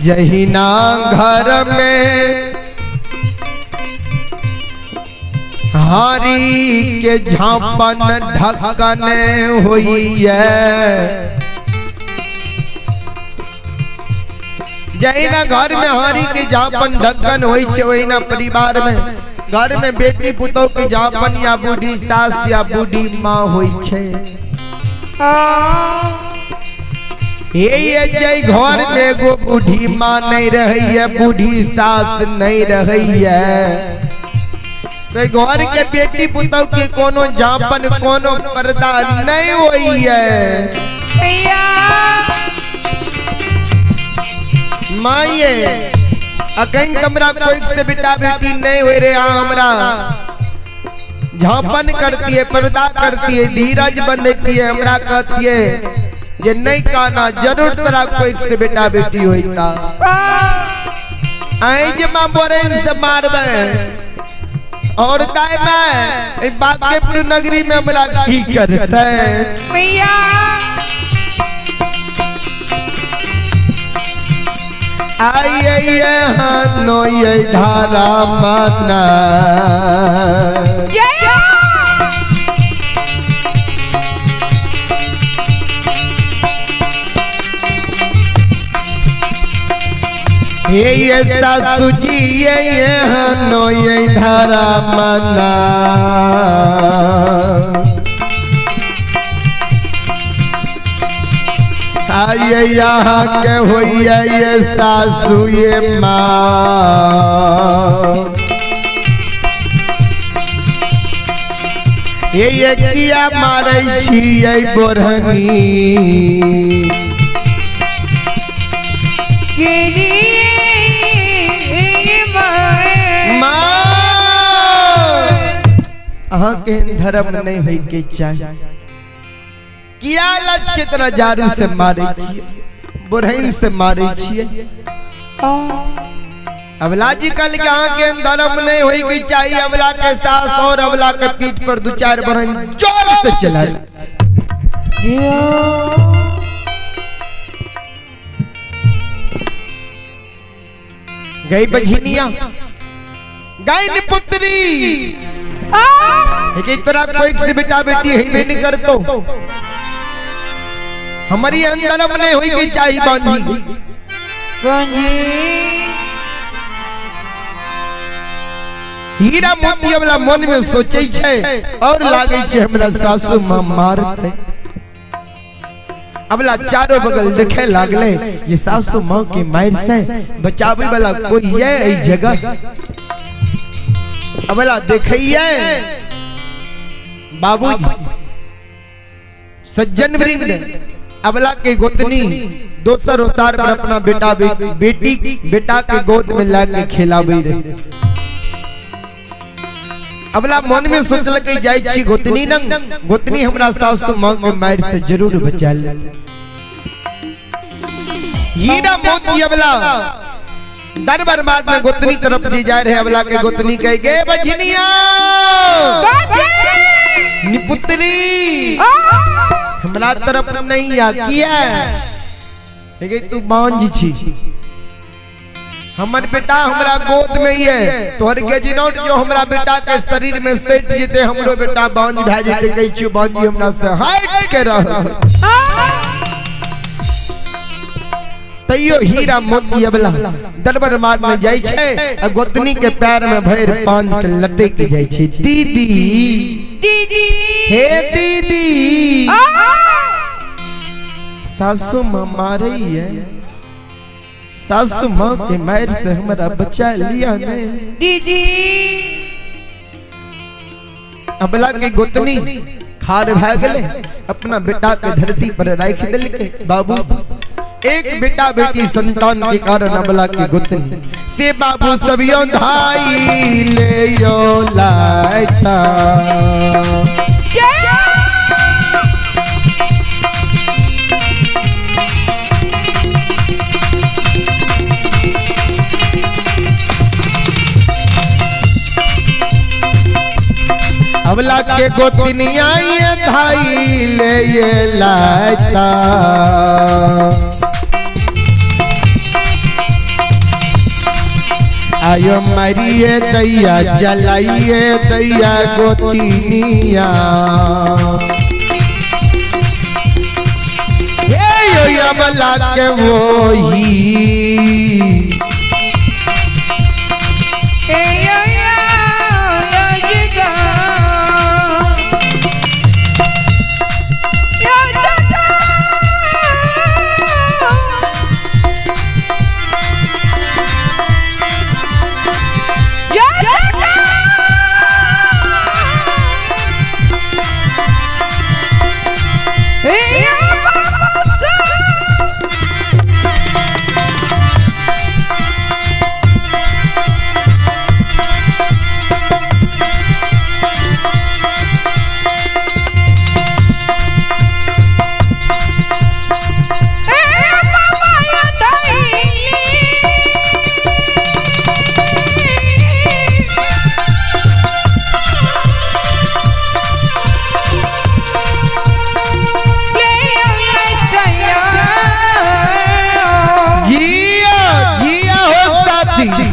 जहिना घर में हारी के झांपन ढकन होई है, जहिना घर में हारी के झांपन ढक्कन होई छे वहिना परिवार में घर में बेटी पुतोह के झांपन या बूढ़ी सास या बूढ़ी माँ होई छे। हे ये जय घर में एगो बूढ़ी माँ नहीं रही है, बूढ़ी सास नहीं रही है, तो घर के बेटी पुतोह के कोनो झांपन कोनो पर्दा नहीं होई है। माये अकन कमरा कोई से बेटा बेटी नहीं हो रे, हमरा झांपन करती है, पर्दा करती है, धीरज बंधती है, हमरा कहती है ये नहीं कहना जरूर तोरा कोई से बेटा बेटी होता। आई जे मां बोरेन से मारबे और दाई मैं बांकेपुर नगरी में हमरा की करते। भैया आइए नो ये धारा मना, हे ये सासू जी ये नो ये धारा मना। आइए यहाँ के होइए ये सासू ये माँ, ये किया मारै छियै बोरहनी। माँ अहाँ के धर्म नहीं होई के चाही, किया लच के तरह जारू से मारे छियै, बोरहिन से मारे छियै। अवला जी कल के अहाँ के धर्म नहीं होई के चाहिए, अवला के सास और अवला के पीठ पर दो चार बोरहिन जोर से चला। गई बझिनिया गई निपुत्री, तोरा कोई से बेटा बेटी है नहीं करतो, हमारी अंदर नहीं होई के चाहिए बांझी। हीरा मोती वाला मन में सोचे छे और लागे छे हमरा सासू मां मारते। अबला चारों बगल देखे लागले ये सासू मां के मार से बचावे वाला कोई है ई जगह। अबला देखिए बाबूजी सज्जन वृंद, अबला के गोतनी दोसर ओसार पर अपना बेटा बेटी बेटा के गोद में ला के खेलाबै रहे। अबला मन में सोचलकै जाय छी गोतनी नंग, गोतनी हमरा सासु मां के मार से जरूर बचा ले। हीरा मोती अबला दरबार मार में गोतनी तरफ जी जाय रहे। अबला के गोतनी कह गे बजनिया निपुत्री हमरा तरफ नहीं आ किया हे तू बांझ छी, हमर बेटा हमरा गोद में ही है, तोहर के जिनौट जो हमरा बेटा के शरीर में सेट जेते हमरो बेटा बांझ भए जेते, कहै छियो बांझी हमरा से हट के रह। तैयो हीरा मोती अबला दरबार मार में जाय छै आ गोतनी के पैर में भरि पांज के लटक जाय छै। दीदी दीदी हे दीदी सासु मां मारैया, सासु मां के मार से हमरा बचा लिया ने दीदी। अबला के गोतनी खार भए गेलै, अपना बेटा के धरती पर राखि देलकै। बाबू एक बेटा बेटी संतान के कारण अबला के गोतनी से बाबू सबियो धाई ले यो लायता। अबला के गोतनिया ये धाई ले ये लायता। आयो मरिए दैया जलाइए दैया गोतिनिया, हे यो अबला के वही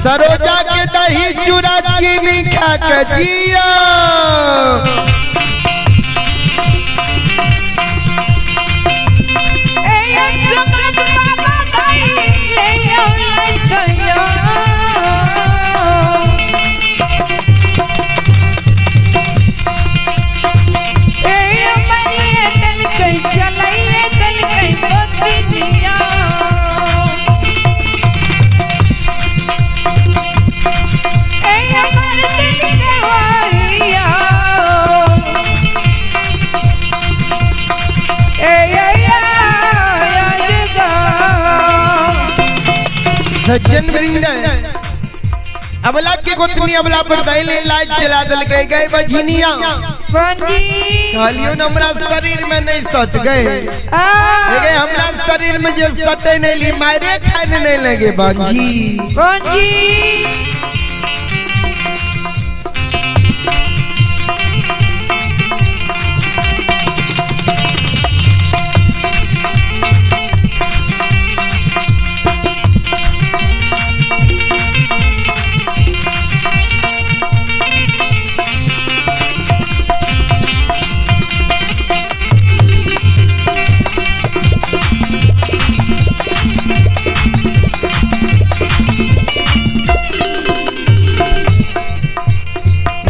सरोजा के दही चूरा चीनी खा के जिया। सज्जन वृंद अबला के गोतनी अबला पर दैले लाज चला दल गए गए बझिनिया कहलियो न हमरा शरीर में नहीं सट गए, गए हमरा शरीर में जो सटे नहीं ली मारे खाने नहीं लगे बांझी।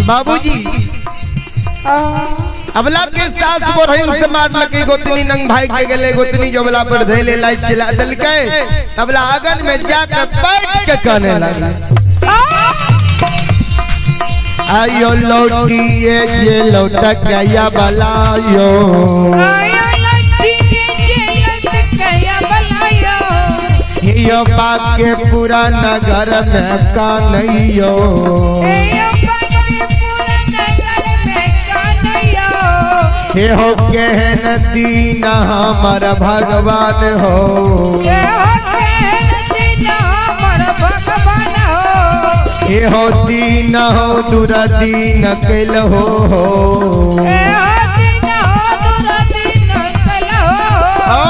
बाबूजी अबला के सास बोरहिन से मार लगे गोतनी नंग भाई के गेले गोतनी जो अबला पर धैले लाइट चला दलकै। अबला आंगन में जाकर बैठ के कहने लगा आयो लौटिए ये लौट गया बलायो, आयो लौटिए ये लौट गया बलायो। यो बाके पूरा नगर में कानैयो। हे हो केहन दीन हमर भगवान हो। हे हो दीन हो दुरदीन कैल हो।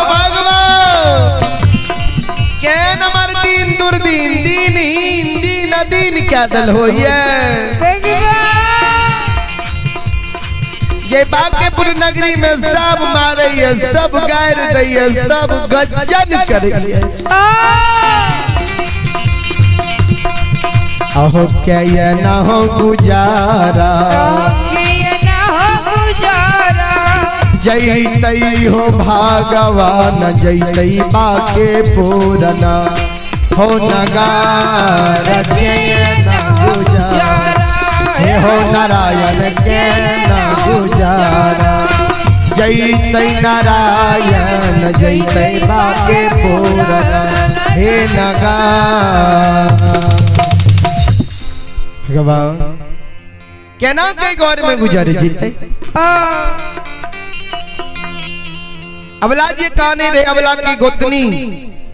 भगवान केहन हमर दीन दुर्दीन दीनहीन दीन दीन क्या दल हो ये बांकेपुर नगरी में सब मारे सब गायर दैये सब गजन करे। अहो क्या ये ना हो गुजारा जैतई हो भगवान जैतई बाके पूरना हो नगार के ना गुजारा। हे हो नारायण के ना गुजारा जैतई नारायण जैतई बाके पूरना हे नगार। भगवान केना के घर में गुजर जीते। अबला जे काने रे अबला की गोतनी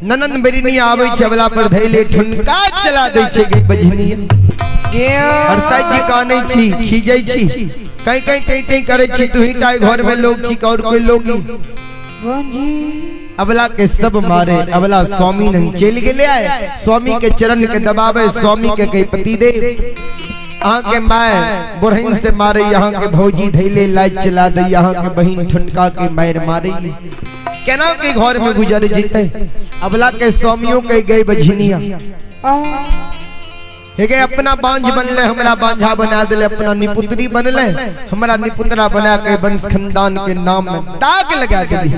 ननन बेरिनी आवे छै अबला पर धैले ठुनका चला दै छै गई बजनी। हरसाई जी काने छी खीजै छी कहीं कहीं टें टें करे छी तू ही टाई घर में लोग छी और कोई लोग अबला के सब मारे। अबला स्वामी नंग चल गेले आए स्वामी के चरण के दबावे स्वामी के कई पति दे अहाँ के my बुरहिन से मारे यहाँ के भौजी धैले लाइट चला दे यहाँ के बहिन ठुनका के मार मारे केना के घर में गुजर जीते। अबला के स्वामियों के गई बझिनिया हे गए अपना बांझ बनले हमरा बांझा बना दिले अपना निपुत्री बनले हमरा निपुत्रा बना के वंश खानदान के नाम में दाग लगा दिली।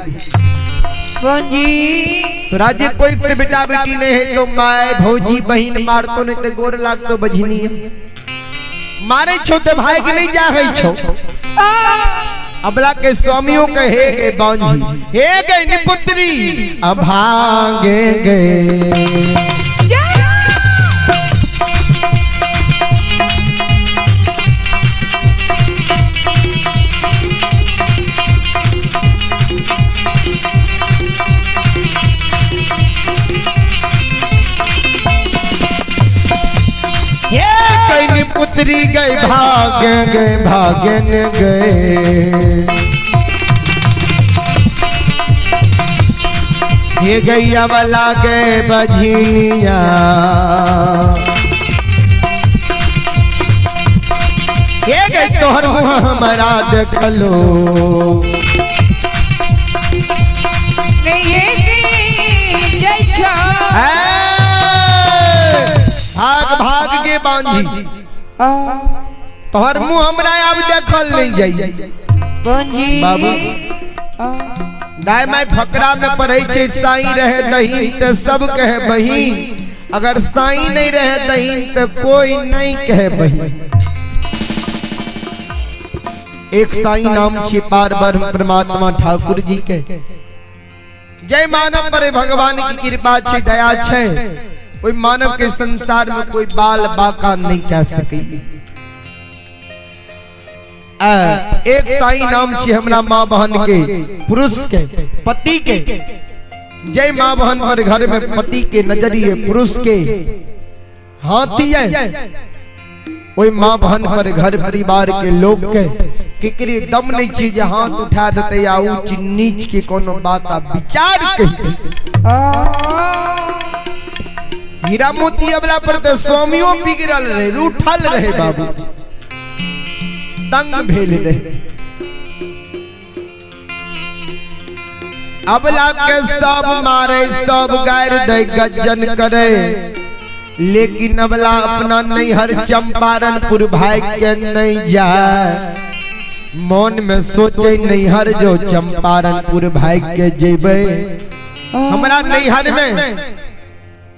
तो राज्य कोई से बेटा बेटी नहीं है तो my भौजी बहिन मारतो नहीं तो गोर लागतो बझिनिया मारे छो तो भाई के नहीं जा है छो। अबला के स्वामियों के हे गए बांझी हे गए निपुत्री अभागे गए। पुत्री गए भाग गए भागन गए ये गैया वाला गए बझिनिया ये गए तोहर मुँह हमारा देखलो भाग भाग के बांझी तोहर मुँह हमरा अब देखल नहीं जाई। बाबू दाय my फकरा में पढ़े छे साईं रहे दहीन ते सब कहे बहीन अगर साईं नहीं रहे दहीन ते कोई नहीं कहे बहीन। एक साईं नाम छे पार ब्रह्म परमात्मा ठाकुर जी के जय मानव पर भगवान की कृपा छे दया छे कोई मानव के संसार में कोई बाल बाका नहीं कह सके। एक साईं नाम छे हमरा माँ बहन के पुरुष के पति के जय माँ बहन पर घर में पति के नजरिए पुरुष के हाथी है कोई माँ बहन पर घर परिवार के लोग के केकरे दम नहीं छी जे हाथ उठा देते या ऊंच नीच के कोनो बात आ विचार कही। हीरा मोती अबला पर तो स्वामियों बिगड़ल रहे रूठल रहे बाबू तंग भेल रहे। अबला के सब मारे सब गायर दे गजन करे लेकिन अबला अपना नैहर चंपारणपुर भाई के नहीं जाए मन में सोचे नैहर जो चंपारणपुर भाई के जेबे हमरा नैहर में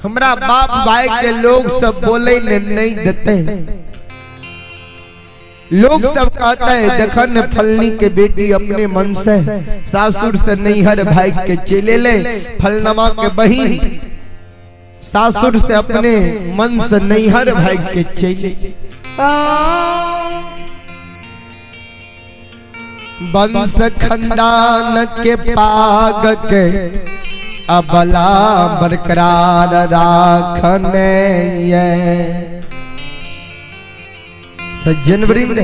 हमरा बाप भाई के लोग सब बोले ने नहीं देते। लोग सब कहता है देखन फलनी के बेटी अपने मन से सासुर से नैहर भाई के चले ले फलनमा के बहिन सासुर से अपने मन से नैहर भाग के चले। वंश खंदान के पाग के अबला बरकरार राखने ये। सज्जन वृंद,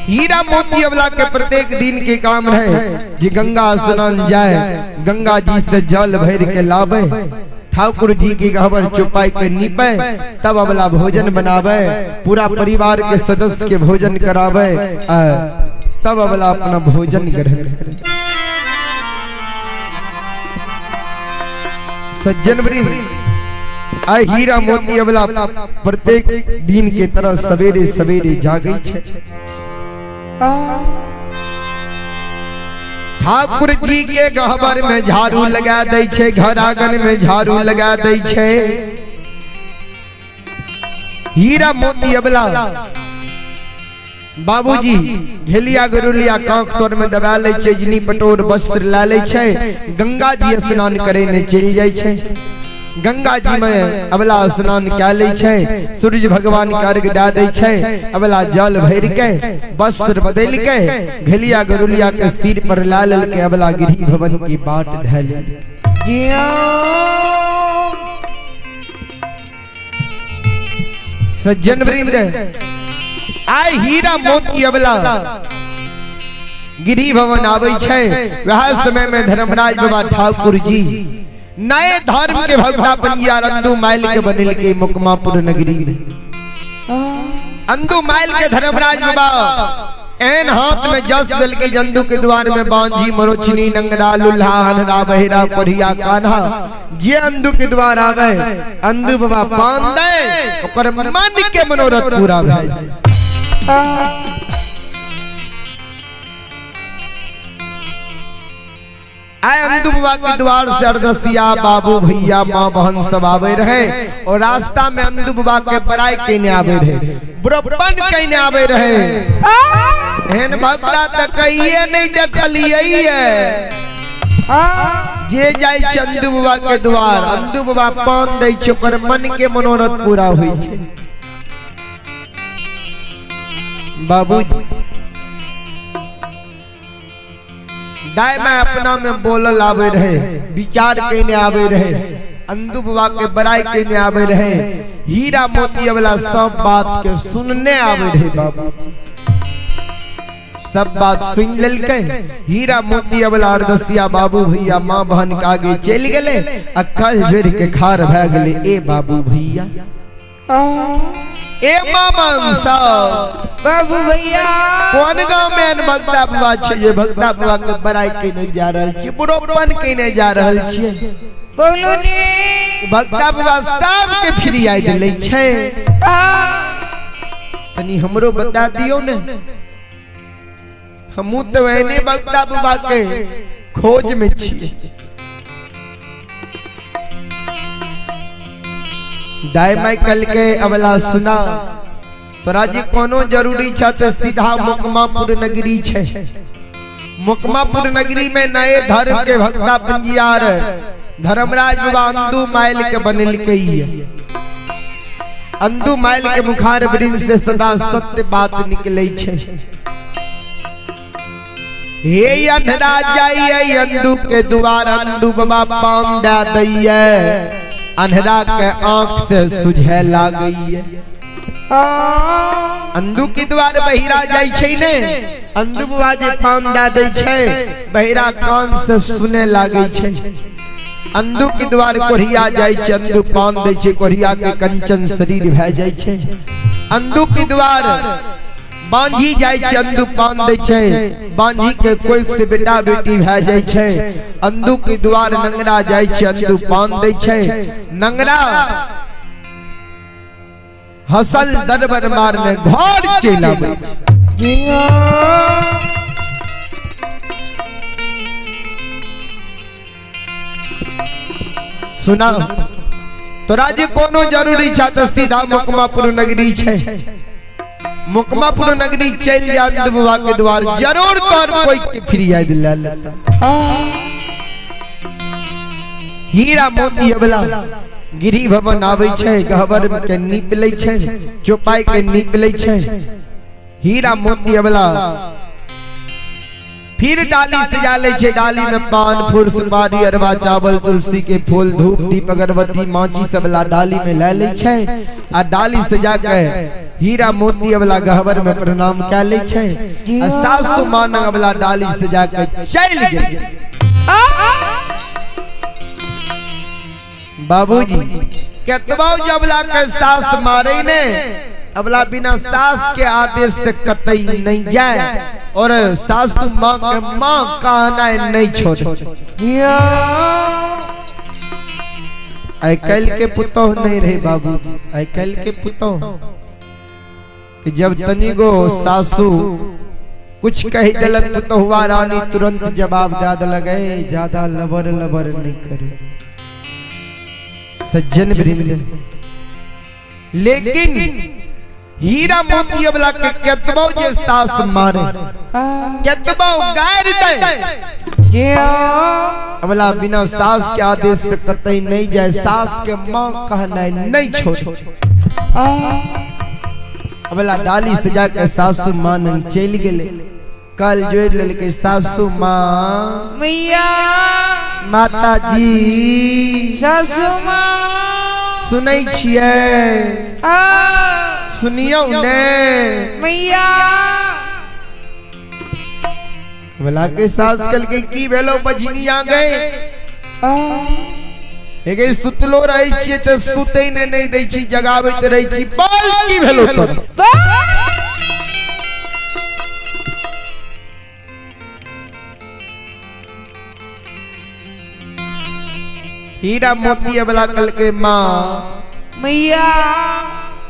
हीरा मोती अबला के प्रत्येक दिन के काम है जी गंगा स्नान जाए, गंगा जी से जल भर के लावे, ठाकुर जी की गहबर चुपाई के नीपे, तब अबला भोजन बनावे, पूरा परिवार के सदस्य के भोजन करावे, तब अबला अपना भोजन ग्रहण करे। सज्जन वृंद, आय हीरा मोती अबला प्रत्येक दिन के तरह सवेरे सवेरे जागई छे। ठाकुर जी के गहबर में झाड़ू लगा दै छे, घर आंगन में झाड़ू लगा दै छे। हीरा मोती अबला बाबूजी घेलिया गरुलिया कांख तोर में दबा लै छे, जिनी पटोर वस्त्र ला लै छे, गंगा जी स्नान करे ने चलि जाइ छे। गंगा जी में अबला स्नान कै लै छे, सूरज भगवान के अर्घ दे दै छे, अबला जल भर के वस्त्र बदल के घेलिया गरुलिया के सिर पर ला लेल के अबला गिरी भवन की बाट धै लेल। सज्जन वृंद, आय हीरा मोती अबला गिरी भवन आबै छे। वह समय में धर्मराज बाबा ठाकुर जी नए धर्म के भगता पंजियार अंदू माइल के बनिल के मुकमापुर नगरी में। अंदू माइल के धर्मराज बाबा एन हाथ में जस दल के जंदू के द्वार में बांझी मरोचनी नंगरा लुल्हा हनरा बहिरा कोरिया कान्हा जे अंदू के द्वार आवे अंदू बाबा पान दे ओकर मन के मनोरथ पूरा भए। आए अंदू बाबा के द्वार से अरदसिया बाबू भैया माँ बहन सब आवे रहे और रास्ता में अंदू बाबा के पराई केने आवे रहे, बुरपन केने आवे रहे। एहन भक्ता त कहिए नहीं देखलिए जे जाय छै अंदू बाबा के द्वार, अंदू बाबा पान दै छै ओकर मन के मनोरथ पूरा होइ छै। बाबूजी दाय में अपना में बोलल आवे रहे, विचार केने आवे रहे, अंदू बाबा के बड़ाई केने आवे रहे, हीरा मोती वाला सब बात के सुनने आवे रहे। बाबू सब बात सुन लेलकै, हीरा मोती वाला अरदसिया बाबू भैया माँ बहन के आगे चलि गेलै, अक्कल जोड़ के खार भए गेलै। ए बाबू भैया, ए माँ बहन सब, बाबू भैया कोन गांव में एहन भक्ता बाबा छै जे भक्ता बाबा के बड़ाई केने जा रहल छियै, बुढ़ोपन केने जा रहल छियै? बोलू ने भक्ता बाबा सब के फ्री आइ देले छै, तनी हमरो बता दियौ ने, हमहूँ तो एहने भक्ता बाबा के खोज में छियै। दाय माय कल के अबला सुना तोरा जी कोनो जरूरी छ त सीधा मुकमापुर नगरी छै। मुकमापुर नगरी में नए धर्म के भक्ता पंजियार धर्मराज बाबा अंदू माइल के बनेलकै। अंदू माइल के मुखार वृंद से सदा सत्य बात निकले छै। हे अंधरा जाइए अंदू के द्वार, अंदू बाबा पान दे दैये, अंधरा के आंख से सुझे लागैये। अंदू के द्वार बहिरा जाय छै ने, अंदू बाबा जे पान दे दै छै बहिरा कान से सुने लागै छै। अंदू के द्वार कोढ़िया जाय छै, अंदू पान दै छै, कोढ़िया के कंचन शरीर भए जाय छै। अंदू के द्वार बांझी जाय छै, अंदू पान दै छै, बांझी के कोई से बेटा बेटी भए जाय छै। अंदू के द्वार नंगरा जाय छै, अंदू पान दै छै, नंगरा हसल दरबर मारने घर चलि आबै छै। सुना तोरा जे कोनो जरूरी छ त सीधा मुकमापुर नगरी छै। मुकमापुर नगरी चलि जा अंदू बाबा के द्वार, जरूर तोर कोई के फ्री आइ ले लेता। हीरा मोती अबला गिरी भवन आबै छै, गहबर के नीप लै छै, चौपाई के नीप लै छै, हीरा मोती वाला फिर डाली सजा लै छै। डाली में पान फूल सुपारी अरवा चावल तुलसी के फूल धूप दीप अगरबत्ती माची सब ला डाली में ले लै छै आ डाली सजा के हीरा मोती वाला गहबर में प्रणाम कै लै छै आ सासु माँ वाला डाली सजा के चलि गेल। बाबूजी केतबो जबला के सास मारे ने अबला बिना सास के आदेश से कतई नहीं जाए और सासु माँ के माँ कहना नहीं छोड़। आई कल के पुतोह नहीं रहे बाबूजी, आई कल के पुतोह कि जब तनिगो सासू कुछ कही दिलक पुतोहुआ रानी तुरंत जवाब दे दिलक, ज्यादा लबर लबर नहीं करे। सज्जन वृंद, लेकिन हीरा मोती वाला के केतबो जे सास मारे केतबो गारि दे अबला बिना सास के आदेश से कतई नहीं जाए, सास के मां कहना नहीं छोड़। अबला डाली सजा के सासू मां नंग चलि गेले, कल जोड़ लेलकै सासू मां मैया माता जी सासू मां सुनै छियै सुनियौ ने मैया। बोला के सास कल के की भेलो बजनिया गए हे सुतलो रहै छियै त सुतै ने नहीं दै छी, जगाबैत रहै छी, बोल की भेलो तोरा। हीरा मोती वाला कल के माँ मैया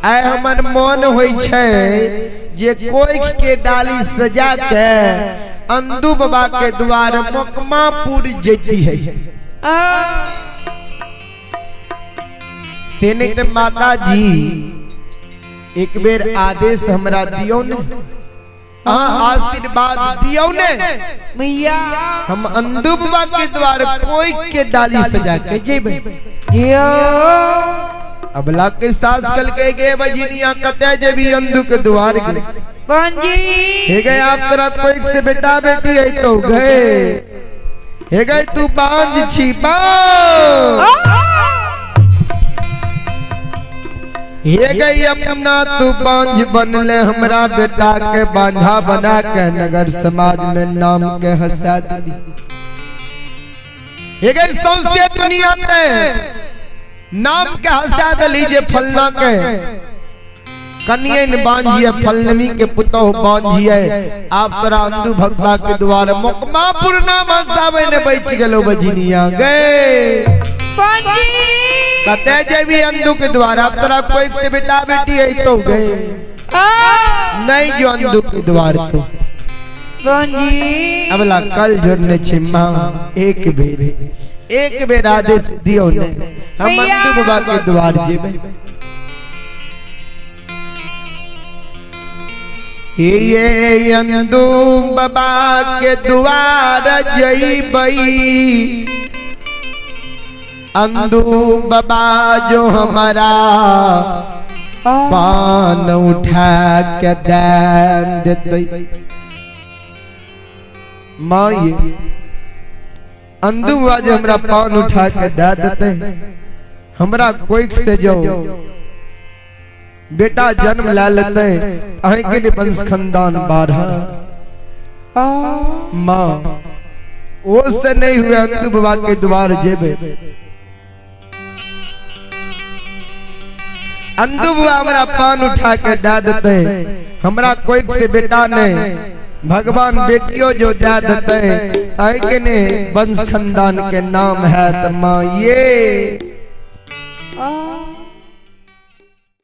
आइ हमर मन होइ छै जे कोइख के डाली सजा के अंदू बाबा के द्वार मोकमापुर जेती है। से नहीं तो माता जी एक बेर आदेश हमरा दियौ ने, आशीर्वाद दियौ ने मैया, हम अंदू बाबा के द्वार कोइख के डाली सजा के जेबै। अबला के सास कल के गे बजनिया कते जेबी अंदू के द्वार के हे गए आप तरफ कोई से बेटा बेटी है तो गए हे गए तू बांझ छी बांझ हे गई अपना तू बांझ बनले हमरा बेटा के बांझा बना के नगर समाज में नाम के हंसा दी। हे गई सौंसे दुनिया में नाम के हंसा दली जे फलना के कनियन बांझिए फलनमी के पुतोह बांझिए आप तोरा अंदू भगता के द्वार मोकमापुर नाम हंसावे ने बच गेलो बजनिया गए कते जेबी अंदू के द्वार आप तोरा कोई से बेटा बेटी है तो गए नहीं जो अंदू के द्वार तो अबला कल जोड़ने छे मां एक बेर आदेश दियो ने हम अंदू बाबा के द्वार जेबे। ये अंदू बाबा के द्वार जइबई अंदू बाबा जो हमारा पान उठा के देते। माँ ये अंदू बाबा जो हमरा पान उठा के दे देते हमरा कोई से जो बेटा जन्म ला लेते अहीं के वंश खानदान बारह। माँ वो से नहीं हुए अंदू बाबा के द्वार जेबे अंदू बाबा हमरा पान उठा के दे देते हमरा कोई से बेटा नहीं भगवान बेटियों जो दे देते अहीं के ने वंश खानदान के नाम है तो माँ ये